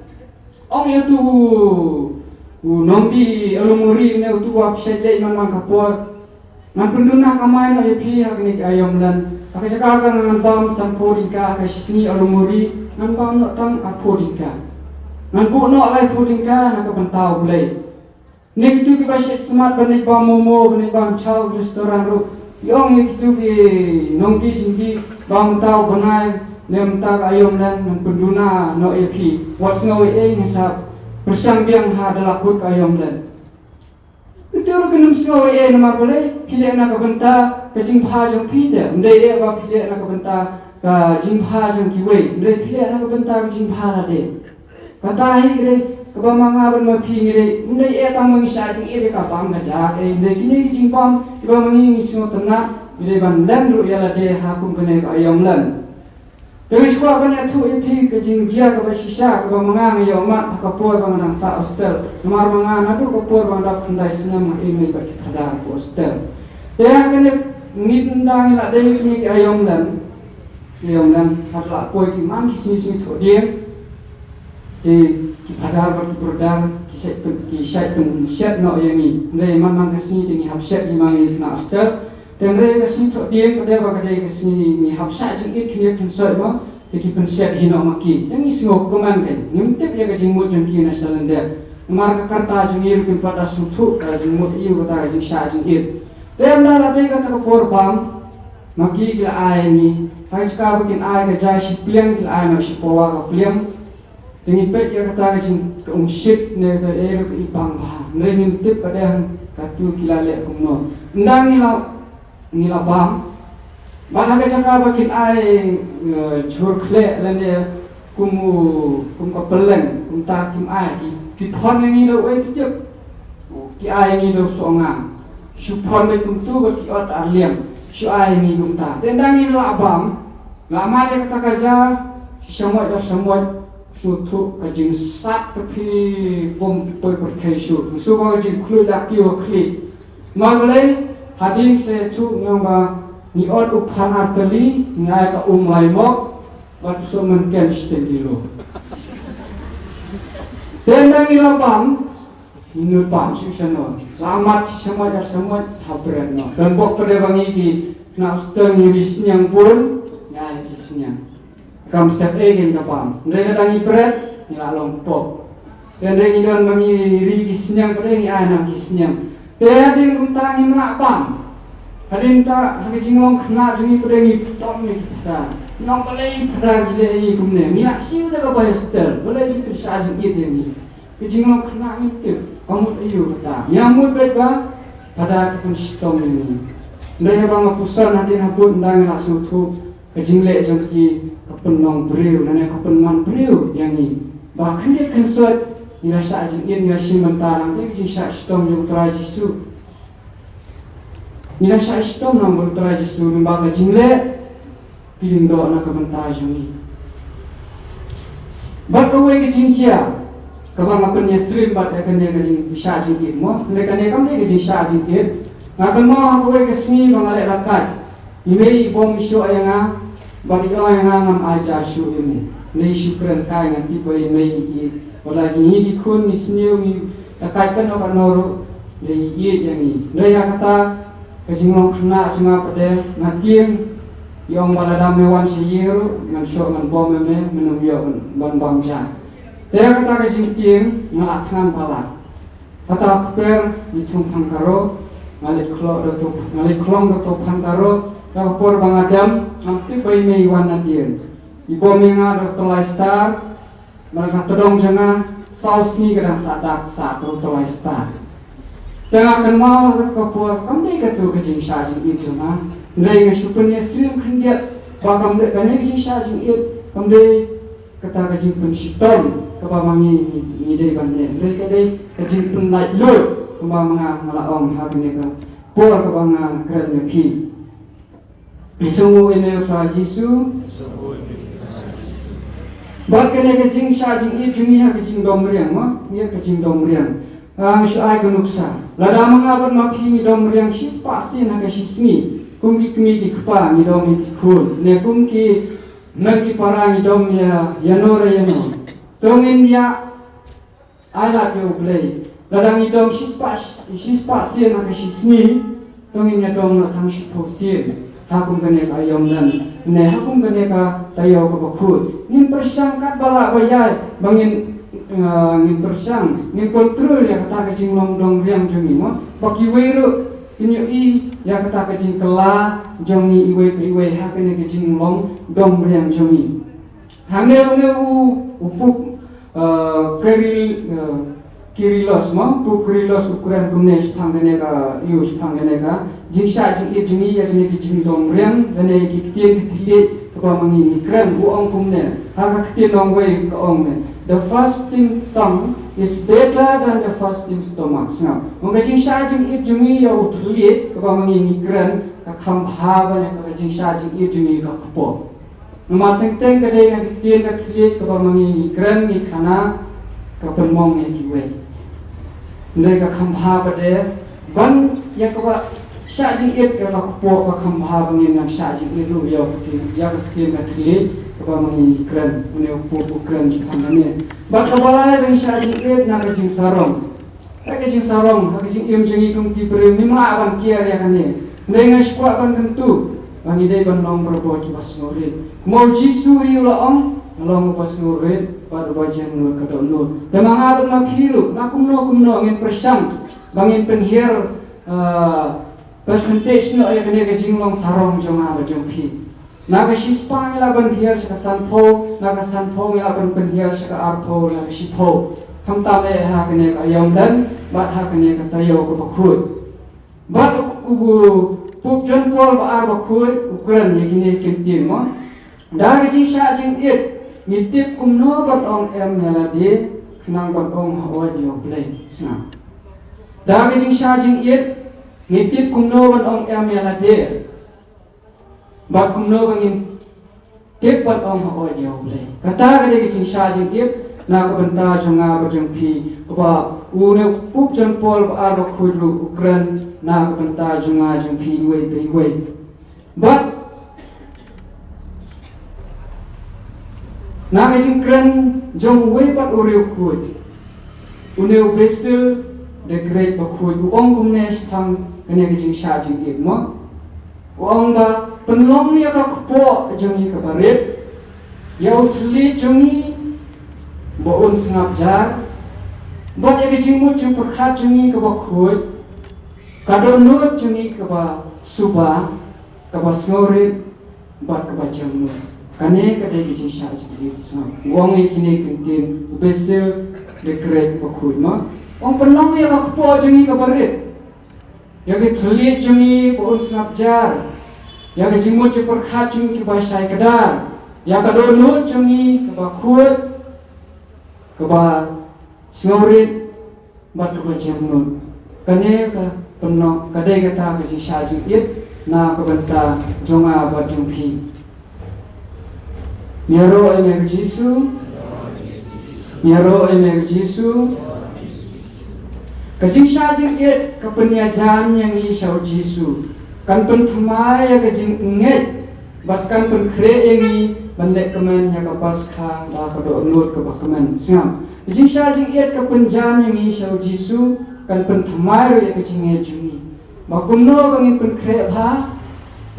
ong ïa utu u nongdie alu muri ne utu uba phi shait leit man man ka por, ngan pynduna kamai noh ïa phi ha kane ka aïom Lent. Ha ka jaka ka ngan bam san phew tyngka, ha ka shi sngi alu muri ngan bam noh tang ar phew tyngka. Ngan buh noh lai phew tyngka na ka bynta U Blei. Ne kitu kiba shait smat ban leit bam momo, ban leit bam chow restaurant ruh, ki ong ïa kitu ki nongdie jingdie ba mynta u bnai ne mynta ka aïom Lent ngan pynduna noh ïa phi. Wat sngew ei ei, ngin sa pyrshang biang ha da la kut ka aïom Lent. Kitu ruh kin ym sngew ei ei, namar balei? Phi leh na ka bynta ka jingbha jong phi te. Ym dei eh ba phi leh na ka bynta ka jingbha jong kiwei, hynrei phi leh na ka bynta ka jingbha lade. Kata hi ka dei kaba ma nga bad ma phi ngi dei, ym dei eh tang ba ngi shah jingit ïa ka bam ka ja, eh, hynrei kine ki jingbam kiba ma ngi ngi sngewtynnat, ngi dei ban len ruh ïa lade ha kum kane ka aïom Lent. Te nga shu kwah ban ïathuh ïa phi ka jingjia kaba shisha kaba ma nga nga ïoh mad ha ka por ba nga dang sah hostel. Namar ma nga naduh ka por ba nga dap khyndai snem nga ïeng bad ki phadar ka hostel. Te ha kane, ngi dang ïa la dei kine ki aïom Lent. Ki aïom Lent, ha la poi ki man ki sngi sngi thohdieng, te ki phadar bad ki brother ki shait pyn, ki shait pynshet noh ïa ngi. Hynrei man man ka sngi te ngi hap shet hi ma ngi na hostel. Te hynrei ka sngi thohdieng pat de ba ka dei ka sngi ngi hap shah jingit khyndiat khynsoit, mo, te ki pynshet hi noh ma ki. Te ngi sngewkmen kein, ngim tip ïa ka jingmut jong ki na shalyndet. Namar ka rta jong ngi ruh kim pat da sngewthuh ka jingmut aïu kata ka jingshah jingit. Te ynda la dei kata ka por bam, ma ki ki la ai ngi, ha ka jaka ba kin ai ka ja shi pliang, ki la ai noh shi pawa ka pliang. Te ngi peit ïa kata ka jing, ka umshit ne kata, eh, ruh ka i bang bha. Hynrei ngim tip pat de hangtu ki la leh kumno. Ynda ngi la, ngi la bam, bad ha ka jaka ba kin ai, eh, jhur khleh lane kum u, kum ka pylleng, kumta kim ai, ki, ki phon ïa ngi da uwei u tip. Ki ai ngi da u soh ngang. Shu phon beit kumtu bad ki ot ar liang. Shu ai ngi kumta. Te ynda ngi la bam, la mad ïa kata ka ja, shu shamoit da shamoit, shu thuh ka jingsat ka phi bym poi pyrthei shuh. Shu ba ka jingkhluit da ki wa khlieh. Namar balei? Hadien sa thuh ngi ong ba ngi ot u phan ar tylli, ngi ai ka um lai mok, Bad u soh mynken shiteng kilo. Te ynda ngi la bam, ngi nud bam shuh shano. La mat shi shamoit ar shamoit ha bret noh. Don bok pat de ba ngi ki khynnah hostel ngi ri sniang bun, ngi ai ki sniang. Kam sep ei kein ka bam. Hynrei lada ngi bret, ngi la long pop. Te hynrei ngi don ba ngi ri ki sniang pat de ngi ai na ki sniang. Te hadien kumta ngim lah bam. Hadien ta ha ka jinglong khynnah jong ngi pat de ngi tom ïa ki phada. Nong balei phada ki leh ïa ngi kumne. Ngi lah siew da ka bai hostel. Balei ki pynshah jingit ïa ngi. Ka jinglong khynnah ngim tip. Ka mut aïu kata. Ngi mut beit ba phada ki pynshitom ïa ngi. Hynrei haba nga puson hadien habud ynda nga lah sngewthuh. Ka jingleh jong ki ka pynlong briew, lane ka pynman briew ïa ngi. Ba khyndiat khynsoit ngi la shah jingit, ngi la shim bynta lang ki jingshah shitom jong u Trai Jisu. Ngi la shah shitom lang bad u Trai Jisu, lyngba ka jingleh ki lyngdoh na ka bynta jong ngi. Bad kawei ka jingjia kaba nga pynïasyriem bad ïa kane ka jingshah jingit mo, kane kane kam dei ka jingshah jingit. Nga kynmaw ha kawei ka sngi ba nga leh lakaid. I mei i bom i shoh ïa nga, bad i ong ïa nga ngam ai ja shuh ïa me. Hynrei shu kren kai nga tip ba i mei i ïeit. Wat la ki ngi ki khun ngi sniew ngi lakaid katno katno ruh, hynrei i ïeit ïa ngi. Hynrei ïa kata ka jinglong khynnah jong nga pat de nga tieng. I ong ba lada me wan sha ïing ruh ngan shoh ngan bom ïa me, men ym ïoh ban bam ja. Te ïa kata ka jingtieng nga la thngan palat. Kata kper ngi thung phan karo, nga leit khlong da to, nga leit khlong da to phan karo, da ka por ba nga dam, ngam tip ba i mei i wan na dien. I bom ïa nga da ka tylli star, bad ka tdong jong nga, saw sngi ka dang sah dak sah da ka tylli star. Te nga kynmaw ha ka por, kam dei katu ka jingshah jingit jong nga. Hynrei nga shu pynïasyriem khyndiat, ba kam dei kane ka jingshah jingit, kam dei kata ka jingpynshitom kaba ma ngi ngi dei ban leh. Hynrei ka dei ka jingpynlait lut kaba ma nga nga la ong ha kane ka por kaba nga kren ïa phi. Ngi sngewnguh ïa u Trai Jisu. Bad kane ka jingshah jingit jong ngi ha ka jingdom riang, ma ngi ka jingdom riang. Nga shu ai ka nuksa. Lada ma nga bad ma phi ngi dom riang shispah sien ha ka shi sngi, kum ki kmie ki kpa ngi dom ïa ki khun, ne kum ki Nang ki para ngi dom ïa, ïa no re ïa no. To ngin ïa ai lad ïa U Blei. Lada ngi dom shispah, shispah sien ha ka shi sngi, to ngin ïa dom noh tang shiphew sien. Ha kum kane ka aïom dang, ne ha kum kane ka taïew kaba khuid. Ngin pyrshang katba lah ba ïai, ba ngin, uh, ngin pyrshang, ngin kontrol ïa kata ka jinglong dom riang jong ngi mo. Ba kiwei ruh kin ïohi ïa kata ka jingkylla jong ngi iwei pa iwei ha kane ka jinglong dom riang jong ngi. Hangne une u, u Pope, uh, Kyril, uh, Kyrillos mo, Pope Kyrillos u kren kumne shaphang kane ka, ïa u shaphang kane ka jingshah jingit jong ngi ïa kane ka jingdom riang, lane ki ktien ka thylliej kaba ma ngi ngi kren, u ong kumne, ha ka ktien nongwei ka ong ne, "The fasting tongue is better than the fasting stomach." Sngap. Ong ka jingshah jingit jong ngi ïa u thylliej kaba ma ngi ngi kren, ka kham bha ban ïa ka jingshah jingit jong ngi ka kpoh. Namar teng teng ka dei na ka ktien ka thylliej kaba ma ngi ngi kren ngi khana ka pynmong ïa kiwei. Hynrei ka kham bha pat de ban ïa kaba shah jingit ïa ka kpoh ka kham bha ba ngin nang shah jingit ruh ïa ka ktien, ïa ka ktien ka thylliej kaba ma ngi ngi kren. Une u Pope u kren shaphang kane. Bad kaba lai ba ngin shah jingit na ka jingsarong. Ha ka jingsarong, ha ka jingim jong ngi kum ki briew ngim lah ban kiar ïa kane. Hynrei nga sngewkwah ban kyntu ba ngi dei ban long barabor kiba sngewrit. Kumba u Jisu hi u la ong, "Long uba sngewrit bad uba jemnud ka dohnud." Te ma nga bad ma phi ruh, na kumno kumno ngin pyrshang ba ngin pynhiar, ah, percentage noh ïa kane ka jinglong sarong jong nga bad jong phi. Na ka shispah ngi lah ban pynhiar sha ka sanphew, na ka sanphew ngi lah ban pynhiar sha ka arphew, na ka shiphew. Khamtam eh ha kane ka aïom dang bad ha kane ka taïew kaba khuid. Bad u, u, u Pope John Paul ba ar ba khuid u kren ïa kine ki ktien mo. Da ka jingshah jingit ngi tip kumno ban ong em ïa lade, khnang ban ong hooid ïa U Blei. Sngap. Da ka jingshah jingit ngi tip kumno ban ong em ïa lade. Bad kumno ba ngin tip ban ong hooid ïa U Blei. Kata ka dei ka jingshah jingit na ka bynta jong nga bad jong phi. Kaba une u Pope John Paul ba ar ba khuid ruh u kren na ka bynta jong nga jong phi iwei pa iwei. Bad Na ka jingkren jong uwei pat u riewkhuid, une u Basil the Great bakhuid, u ong kumne shaphang kane ka jingshah jingit mo. U ong ba pynlong ïa ka kpoh jong ngi kaba rit, ïa u thylliej jong ngi ba un sngap jar, bad ïa ka jingmut jingpyrkhat jong ngi kaba khuid, ka dohnud jong ngi kaba suba, kaba sngewrit, bad kaba jemnud. Kane ka dei ka jingshah jingit sngap. U ong ïa kine ki ktien u Basil the Great bakhuid mo. U ong pynlong ïa ka kpoh jong ngi kaba rit, ïa ka thylliej jong ngi ba un sngap jar, ïa ka jingmut jingpyrkhat jong ngi kaba shai kdar, ïa ka dohnud jong ngi kaba khuid, kaba sngewrit, bad kaba jemnud. Kane ka pynlong, ka dei kata ka jingshah jingit na ka bynta jong nga bad jong phi. Ïaroh ïa me ko Jisu. Ïaroh ïa me ko Jisu. Ka jingshah jingit ka pynïajan ïa ngi sha u Jisu. Kan pynthymmai ïa ka jingngeit bad kan pynkhreh ïa ngi ban leh kmen ïa ka Paskha da ka dohnud kaba kmen. Sngap. Ka jingshah jingit ka pynjan ïa ngi sha u Jisu, kan pynthymmai ruh ïa ka jingngeit jong ngi ba kumno ba ngin pynkhreh bha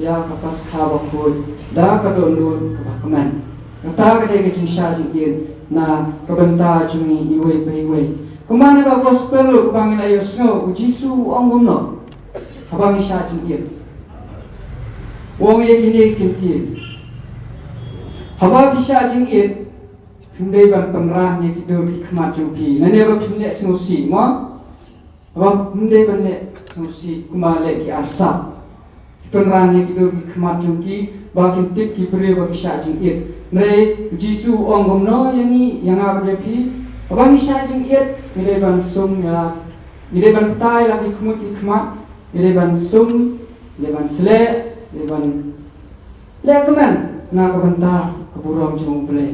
ïa ka Paskha bakhuid da ka dohnud kaba kmen. Kata ka dei ka jingshah jingit na ka bynta jong ngi iwei pa iwei. Kumba na ka gospel ruh kaba ngi la ïohsngew, u Jisu u ong kumno haba ngi shah jingit. U ong ïa kine ki ktien. Haba phi shah jingit, phim dei ban pynran ïa ki dur ki khmat jong phi, lane ba phin leh sngewsih mo. Haba phim dei ban leh sngewsih kumba leh ki arsap, ki pynran ïa ki dur ki khmat jong ki ba kin tip ki briew ba ki shah jingit. Hynrei u Jisu u ong kumno ïa ngi, ïa nga bad ïa phi? Haba ngi shah jingit, ngi dei ban sum ïa la, ngi dei ban ktai la ki khmut ki khmat, ngi dei ban sum, ngi dei ban sleh, ngi dei ban leh kmen na ka bynta ka burom jong U Blei.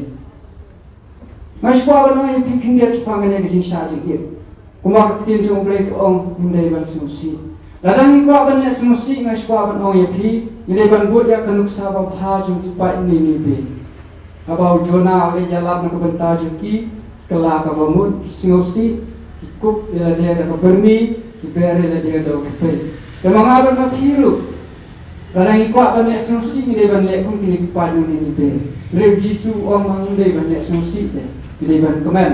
Nga shu kwah ban ong ïa phi khyndiat shaphang kane ka jingshah jingit. Kumba ka ktien jong U Blei ka ong, ngim dei ban sngewsih. Lada ngi kwah ban leh sngewsih, nga shu kwah ban ong ïa phi, ngi dei ban bud ïa ka nuksa babha jong ki paid Ninibe. Haba u Jonah u leit ïalap na ka bynta jong ki, kylla kaba mut, ki sngewsih, ki kup ïa lade da ka byrni, ki ber ïa lade da u tpei. Te ma nga bad ma phi ruh, lada ngi kwah ban leh sngewsih, ngi dei ban leh kum kine ki paid Ninibe. Hynrei u Jisu u ong ba ngim dei ban leh sngewsih te, ngi dei ban kmen,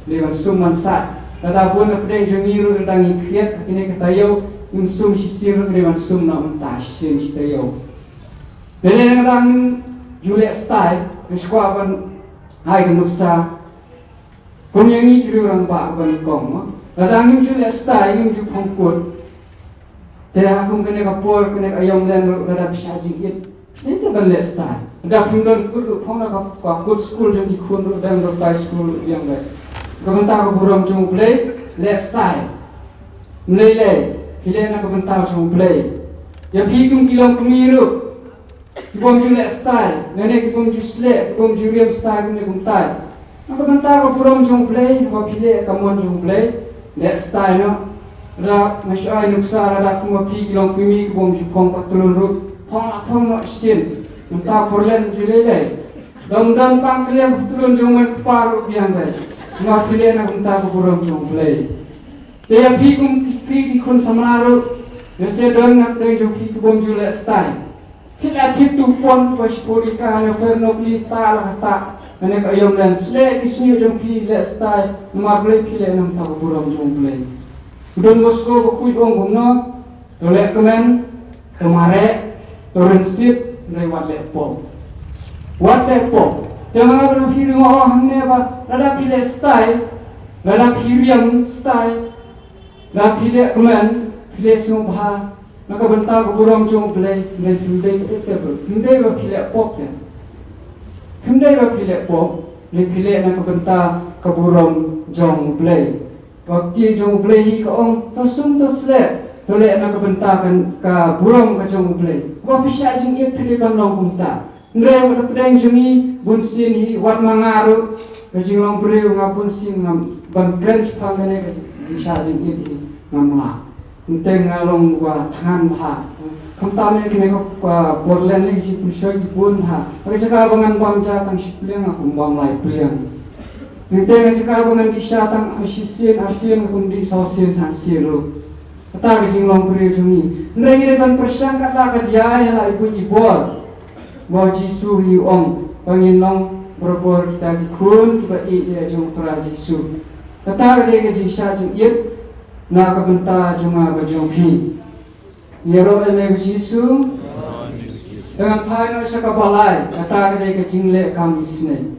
ngi dei ban sum ban sait. Lada bun na pdeng jong ngi ruh, lada ngi khriat ha kine ki taïew, ngim sum shisien ruh, ngi dei ban sum noh mynta shisien shi taïew. Lane lada ngim ju leh stai, ngi shu kwah ban ai ka nuksa kum ïa ngi ki riew rangbah ba nyngkong mo. Lada ngim ju leh stai, ngim ju phong kut, te ha kum kane ka por, kane ka aïom leh ruh, lada phi shah jingit, phi dei ban leh stai. Lada phim don kut ruh, phong da ka, ka kut skul jong ki khun ruh, dang da ka tai skul ruh biang beit. Ka bynta ka burom jong U Blei, leh stai. Ym lei lei, phi leh na ka bynta jong U Blei. Ïa phi kum ki longkmie ruh, ki bym ju leh stai, lane ki bym ju sleh, ki bym ju riam stai kumne kumtai. Na ka bynta ka burom jong U Blei, haba phi leh ka mon jong U Blei, leh stai noh. Lada nga shu ai nuksa, lada kum ma phi ki longkmie ki bym ju phong patlun ruh, phong la phong noh shisien. Mynta por leh ju lei lei. Dang dang tang kylliang patlun jong mei kpa ruh biang beit. Haba phi leh na ka bynta ka burom jong U Blei. Te ïa phi kum phi ki khun samla ruh, lehse don na pdeng jong phi ki bym ju leh stai. Thied la thied tu pon, tu ba shipor ïa ka, ne pher nokri ta la ka ta, ne ka aïom leh, sleh ki shñiuh jong phi, leh stai, namar balei phi leh na ka bynta ka burom jong U Blei. U Don Bosco bakhuid u ong kumno, to leh kmen, to mareh, to rynsied, hynrei wat leh pop. Wat leh pop. Te nga bad phi ruh nga ong hangne ba, lada phi leh stai, lada phi riam stai, lada phi leh kmen, phi leh sngewbha na ka bynta ka burom jong U Blei, hynrei phim dei, phim dei ba phi leh pop te. Phim dei ba phi leh pop, hynrei phi leh na ka bynta ka burom jong U Blei. Ba ka ktien jong U Blei hi ka ong, to sum to sleh, to leh na ka bynta ka, ka burom ka jong U Blei. Ba phi shah jingit phi dei ban long kumta. Hynrei wat na pdeng jong ngi bunsien hi, wat ma nga ruh, ka jinglong briew nga bunsien ngam ban kren shaphang kane ka jingshah jingit hi ngam lah. Hynrei nga long uba thngan bha. Khamtam ïa kine ka, ah, por leh leh ki jingpynshoi ki bun ha. Ha ka jaka ba ngan bam ja tang shi pliang, nga kum bam lai pliang. Nangta ha ka jaka ba ngan dih sha tang shisien arsien, nga kum dih saw sien san sien ruh. Kata ka jinglong briew jong ngi. Hynrei ngi dei ban pyrshang katba ka jia ha la i buit i bor. Ba u Jisu hi u ong ba ngin long barabor kita ki khun kiba ïeit ïa jong u Trai Jisu. Kata ka dei ka jingshah jingit na ka bynta jong nga bad jong phi. Ïaroh ïa me ko Jisu. Te ngan phai noh sha kaba lai, kata ka dei ka jingleh kam isynei.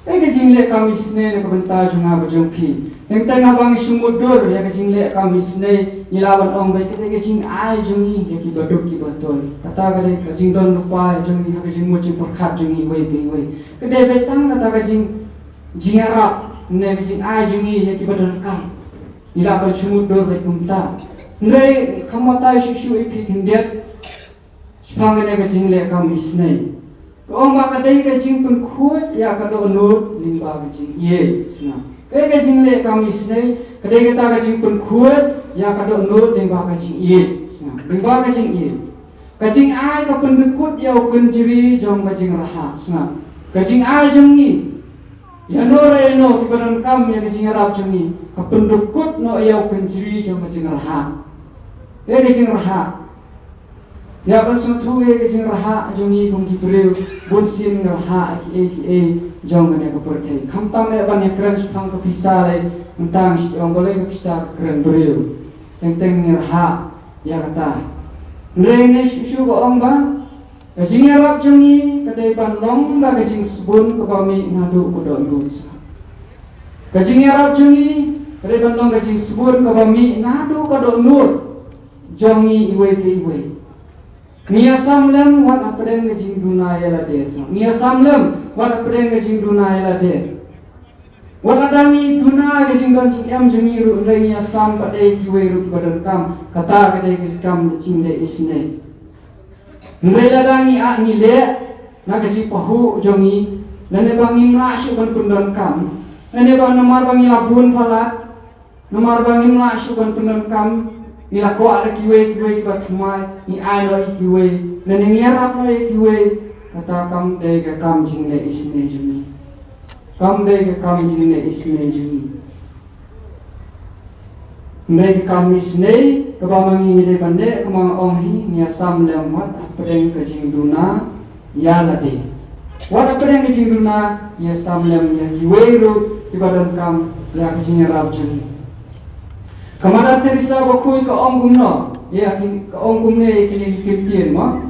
Ka dei ka jingleh kam isynei na ka bynta jong nga bad jong phi. Teng teng haba ngi shu mutdur ïa ka jingleh kam isynei, ngi lah ban ong ba ka dei ka jingai jong ngi ïa kiba duk kiba tol. Kata ka dei ka jingdon lypa jong ngi ha ka jingmut jingpyrkhat jong ngi iwei pa iwei. Ka dei beit tang kata ka jing, jingïarap ne ka jingai jong ngi ïa kiba donkam. Ngi lah ban shu mutdur beit kumta. Hynrei kham batai shuh shuh ïa phi khyndiat shaphang kane ka jingleh kam isynei. Ka ong ba ka dei ka jingpynkhuid ïa ka dohnud lyngba ka jingïeit, sngap. Ka dei ka jingleh kam isynei, ka dei kata ka jingpynkhuid ïa ka dohnud lyngba ka jingïeit, sngap. Lyngba ka jingïeit. Ka jingai ka pyndykut ïa u kynjri jong ka jingrhah, sngap. Ka jingai jong ngi ïa no re ïa no kiba donkam ïa ka jingïarap jong ngi, ka pyndykut noh ïa u kynjri jong ka jingrhah. Ïa ka jingrhah. Ïa ban sngewthuh ïa ka jingrhah jong ngi kum ki briew, bunsien ngi rhah ïa kiei kiei jong kane ka pyrthei. Khamtam eh ban ïakren shaphang ka pisa lei, mynta ngi shu ong balei ka pisa ka kren briew. Teng teng ngi rhah ïa kata. Hynrei ne shuh shuh ka ong ba ka jingïarap jong ngi ka dei ban long da ka jingsbun kaba mih naduh ka dohnud. Ka jingïarap jong ngi ka dei ban long ka jingsbun kaba mih naduh ka dohnud jong ngi iwei pa iwei. Ngi ïasam lem wat hapdeng ka jingduna ïa lade, sngap. Ngi ïasam lem wat hapdeng ka jingduna ïa lade. Wat lada ngi duna ka jingdon jingem jong ngi ruh, hynrei ngi ïasam pat ïa kiwei ruh kiba donkam. Kata ka dei ka kam jingleh isynei. Hynrei lada ngi ah ngi leh na ka jingpahuh jong ngi, lane ba ngim lah shuh ban pyndonkam, lane ba namar ba ngi la bun palat, namar ba ngim lah shuh ban pyndonkam, ngi la kwah da kiwei kiwei kiba thymmai, ngi ai noh ïa kiwei, lane ngi ïarap noh ïa kiwei, kata kam dei ka kam jingleh isynei jong ngi. Kam dei ka kam jingleh isynei jong ngi. Dei ka kam isynei kaba ma ngi ngi dei ban leh, kaba nga ong hi, ngi ïasam lem wat hapdeng ka jingduna ïa lade. Wat hapdeng ka jingduna, ngi ïasam lem ïa kiwei ruh kiba donkam ïa ka jingïarap jong ngi. Ka Mother Teresa bakhuid ka ong kumno, ïa ki, ka ong kumne ïa kine ki ktien mo.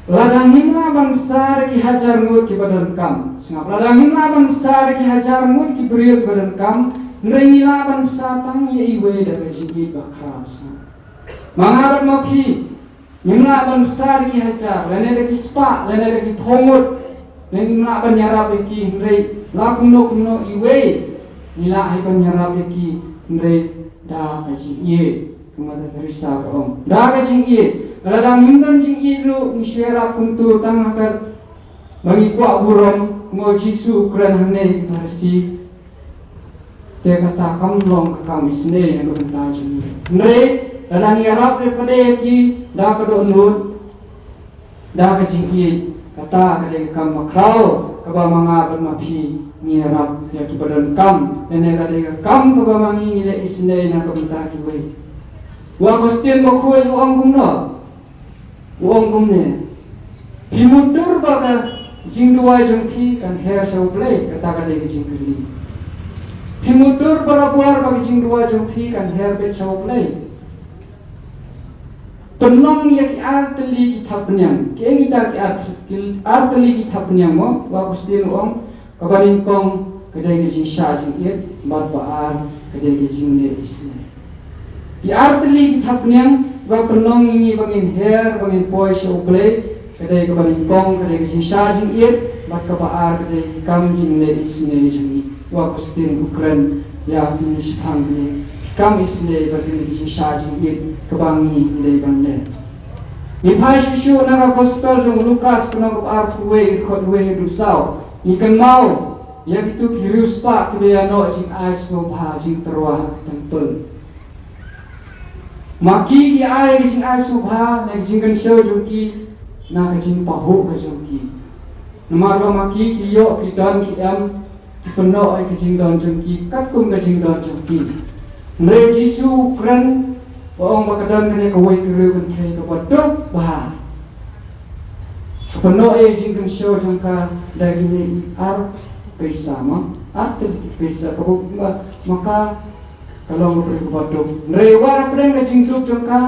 Lada ngim lah ban bsa da ki hajar ngut kiba donkam. Sngap, lada ngim lah ban bsa da ki hajar ngut ki briew kiba donkam, hynrei ngi lah ban bsa tang ïa iwei da ka jingïeit bakhraw, sngap. Ma nga bad ma phi, ngim lah ban bsa da ki hajar, lane da ki spah, lane da ki phew ngut, lane ngim lah ban ïarap ïa ki, hynrei la kumno kumno iwei ngi lah hi ban ïarap ïa ki, hynrei da ka jingïeit. Ka Mother Teresa ka ong, da ka jingïeit. Lada ngim don jingïeit ruh, ngi shu ïarap kumto tang ha ka ba ngi kwah burom, kumba u Jisu u kren hangne ha ki Pharisi. Te kata kam long ka kam isynei na ka bynta jong ngi. Hynrei lada ngi ïarap leh pat ïa ki da ka dohnud, da ka jingïeit, kata ka dei ka kam bakhraw kaba ma nga bad ma phi ngi ïarap ïa kiba donkam, lane ka dei ka kam kaba ma ngi ngi leh isynei na ka bynta kiwei. U Augustine bakhuid u ong kumno? U ong kumne, phi mutdur ba ka jingduwai jong phi kan her sha U Blei, kata ka dei ka jingkylli. Phi mutdur barabor ba ka jingduwai jong phi kan her beit sha U Blei. Pynlong ïa ki ar tylli ki thapniang. Kiei kita ki ar, ki ar tylli ki thapniang mo, u Augustine u ong, kaba nyngkong ka dei ka jingshah jingit, bad ba ar ka dei ka jingleh isynei. Ki ar tylli ki thapniang ba pynlong ïa ngi ba ngin her, ba ngin poi sha U Blei, ka dei kaba nyngkong ka dei ka jingshah jingit, bad kaba ar ka dei ka kam jingleh isynei jong ngi. U Augustine u kren ïa kine shaphang kine ki kam isynei bad kine ki jingshah jingit kaba ngi ngi dei ban leh. Ngi phai shuh shuh na ka Gospel jong u Lukas, ka lynnong kaba arphew wei, dkhot wei haduh saw. Ngi kynmaw ïa kito ki riewspah kiba ïa noh jingai sngewbha jingtyrwa ha ka templ. Ma ki ki ai ka jingai sngewbha na ka jingkynshew jong ki, na ka jingpahuh ka jong ki. Namar ba ma ki ki ïoh ki don ki em, ki pynnoh ïa ka jingdon jong ki katkum ka jingdon jong ki. Hynrei Jisu u kren, u ong ba ka don kane kawei ka riew kynthei kaba duk bha. Ka pynnoh ïa ka jingkynshew jong ka da kine ki ar pisa, ma, ar tylli ki pisa, kaba ma, ma ka ka long ka briew kaba duk. Hynrei wat hapdeng ka jingduk jong ka,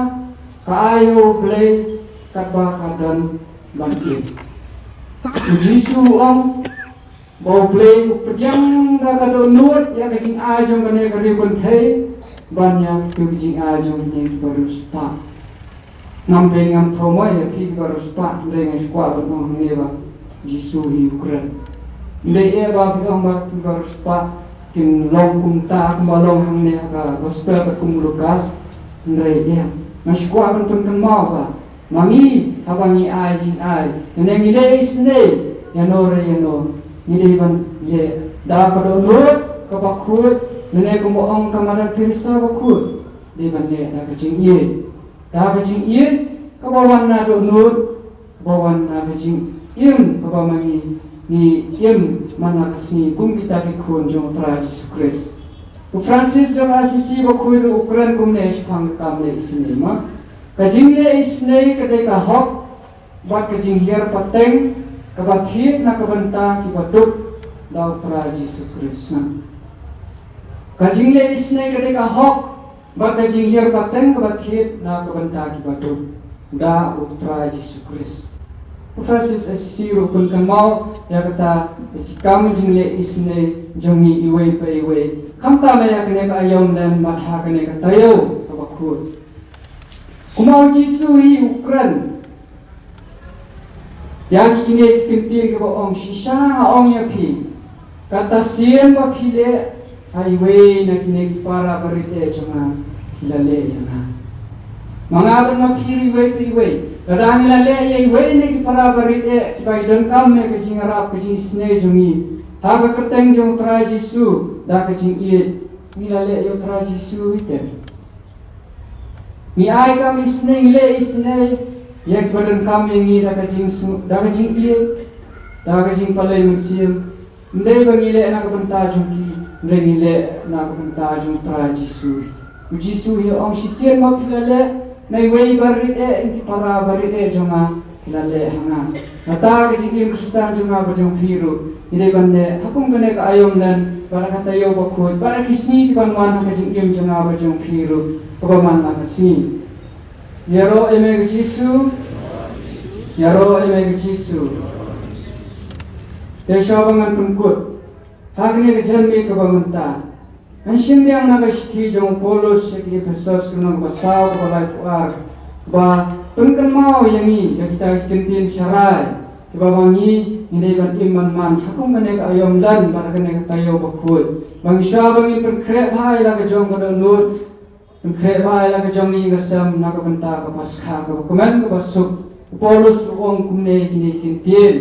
ka ai ïa U Blei katba ka don ban im. U Jisu u ong ba U Blei u pdiang da ka dohnud ïa ka jingai jong kane ka riew kynthei ban ïa kito ki jingai jong kine kiba riewspah. Ngam pei ngam thaw mo ïa phi kiba riewspah, hynrei nga shu kwah ban ong hangne ba Jisu hi u kren. Hynrei eh ba phi ong ba kiba riewspah kin long kumta kumba long hangne ha ka gospel katkum u Lukas, hynrei eh nga shu kwah ban pynkynmaw ba ma ngi haba ngi ai jingai, lane ngi leh isynei ïano re ïano, ngi dei ban leh da ka dohnud kaba khuid, lane kumba ong ka Mother Teresa bakhuid, dei ban leh da ka jingïeit. Da ka jingïeit kaba wan na dohnud, kaba wan na ka jingim kaba ma ngi ngi im man la ka sngi kum kita ki khun jong U Trai Jisu Khrist. U Francis jong Assisi bakhuid ruh u kren kumne shaphang ka kam leh isynei, ma, ka jingleh isynei ka dei ka hok bad ka jinghiar pateng kaba thied na ka bynta kiba duk da U Trai Jisu Khrist. Ka jingleh isynei ka dei ka hok bad ka jinghiar pateng kaba thied na ka bynta kiba duk da U Trai Jisu Khrist. U Francis Assisi ruh u pynkynmaw ïa kata ka jingkam jingleh isynei jong ngi iwei pa iwei, khamtam ïa kane ka aïom len bad ha kane ka taïew kaba khuid. Kumba U Jisu hi u kren ïa ki kine ki ktien kaba ong, shisha nga ong ïa phi, kata sien ba phi leh ha iwei na kine ki para barit eh jong nga, phi la leh ïa nga. Ma nga bad ma phi ruh iwei pa iwei, lada ngi la leh ïa iwei na ki para barit eh kiba ki donkam ïa ka jingïarap ka jingisynei jong ngi ha ka kyrteng jong U Trai Jisu da ka jingïeit, ngi la leh ïa U Trai Jisu hi te. Ngi ai kam isynei, ngi leh isynei ïa kiba donkam ïa ngi da ka jingsngew, da ka jingïeit, da ka jingpalei mynsiem. Ym dei ba ngi leh na ka bynta jong ki, hynrei ngi leh na ka bynta jong U Trai Jisu. U Jisu hi u ong, shisien ba phi la leh na iwei barit eh, ïa ki para barit eh jong nga, phi la leh ha nga. Kata ka jingim Khristan jong nga bad jong phi ruh ngi dei ban leh ha kum kane ka aïom len bad ha ka taïew bakhuid bad ha ki sngi kiban wan ha ka jingim jong nga bad jong phi ruh kaba man la ka sngi. Ïaroh ïa me ko Jisu. Ïaroh ïa me ko Jisu. Te shuwa ba ngan pynkut ha kane ka janmiet kaba mynta, ngan shim biang na ka shithi jong u Paulus sha ki Ephesos, ka lynnong kaba saw, kaba laiphew ar, ba pynkynmaw ïa ngi ïa kita ki kyntien sharai kiba ma ngi ngi dei ban im man man ha kum kane ka aïom len bad ha kane ka taïew bakhuid. Ba ngi, shuwa ba ngin pynkhreh bha ïa la ka jong ka dohnud, pynkhreh bha ïa la ka jong ngi ka sem na ka bynta ka paskha kaba kmen kaba suk. U Paulus u ong kumne kine ki kyntien,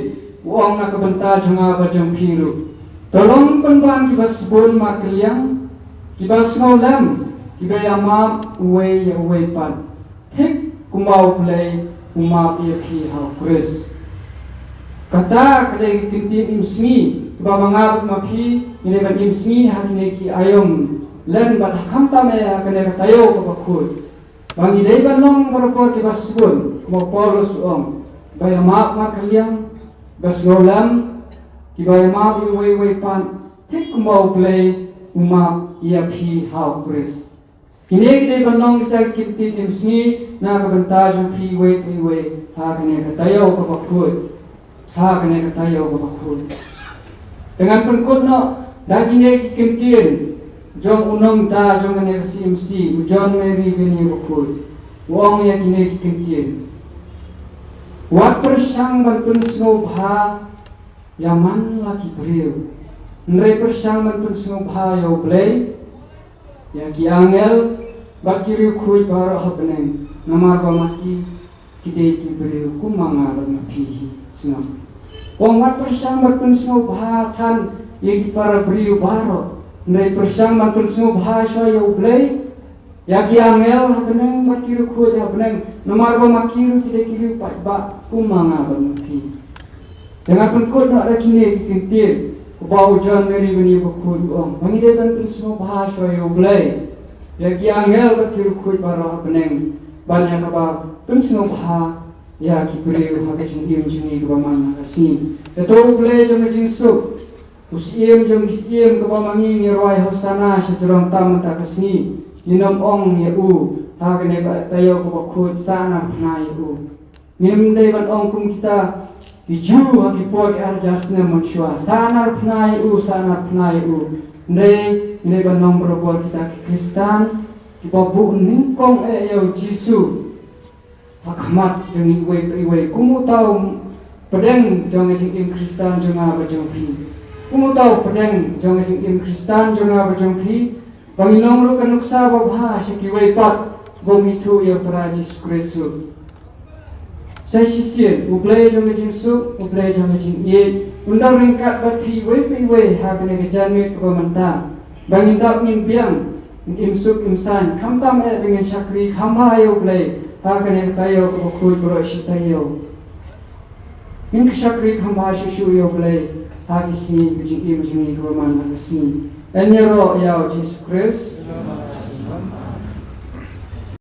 u ong na ka bynta jong nga bad jong phi ruh. To long pynban kiba sbun markylliang, kiba sngewlem, kiba ïamap uwei ïa uwei pat, thik kumba U Blei u map ïa phi ha U Khrist. Kata ka dei ka kyntien imsngi kaba ma nga bad ma phi ngi dei ban imsngi ha kine ki aïom len bad ha khamtam eh ha kane ka taïew kaba khuid. Ba ngi dei ban long barabor kiba sbun, kumba u Paulus u ong, ba ïamap markylliang, ba sngewlem, kiba ïamap ïa uwei uwei pat, thik kumba U Blei u map ïa phi ha U Khrist. Kine ki dei ban long kita ki kyntien imsngi na ka bynta jong phi iwei pa iwei ha kane ka taïew kaba khuid, ha kane ka taïew kaba khuid. Te ngan pynkut noh da kine ki kyntien jong u nongda jong kane ka C M C, u John Mary Vianney bakhuid. U ong ïa kine ki kyntien, wat pyrshang ban pynsngewbha ïa man la ki briew, hynrei pyrshang ban pynsngewbha ïa U Blei, ïa ki angel bad ki riewkhuid baroh ha bneng, namar ba ma ki ki dei ki briew kum ma nga bad ma phi hi. Sngap. Ong, wat pyrshang ban pynsngewbha than ïa ki para briew baroh, hynrei pyrshang ban pynsngewbha shuwa ïa U Blei, ïa ki angel ha bneng bad ki riewkhuid ha bneng, namar ba ma ki ruh ki dei ki riewpaidbah kum ma nga bad ma phi. Te ngan pynkut noh da kine ki kyntien kaba u John Mary Baniah Bakhuid u ong ba ngi dei ban pynsngewbha shuwa ïa U Blei, ïa ki angel bad ki riewkhuid baroh ha bneng, ban ïa kaba pynsngewbha ïa ki briew ha ka jingim jong ngi kaba man la ka sngi. Te to U Blei jong ka jingsuk, u Syiem jong ki syiem, kaba ma ngi ngi rwai Hosana sha jrong tam mynta ka sngi, ngin ym ong ïa u ha kane ka taïew kaba khuid, sa narphna ïa u. Ngim dei ban ong kum kita ki Jiw ha ki por ki ar hajar snem mynshuwa, sa narphna ïa u, sa narphna ïa u. Hynrei ngi dei ban long barabor kita ki Khristan kiba buh nyngkong eh ïa U Jisu ha khmat jong ngi iwei pa iwei, kum uta u pdeng jong ka jingim Khristan jong nga bad jong phi. Kum uta u pdeng jong ka jingim Khristan jong nga bad jong phi, ba ngin long ruh ka nuksa babha sha kiwei pat, ba ngin ithuh ïa U Trai Jisu Khrist ruh. Sa shisien, U Blei jong ka jingsuk, U Blei jong ka jingïeit, un dang ryngkat bad phi iwei pa iwei ha kane ka janmiet kaba mynta, ba ngin dap ngin biang, ngin im suk im saiñ, khamtam eh ba ngin shakri kham bha ïa U Blei ha kane ka taïew kaba khuid baroh shi taïew. Ngin shakri kham bha shuh shuh ïa U Blei ha ki sngi ka jingim jong ngi kaba man la ka sngi. Yn ïaroh ïa U Jisu Khrist.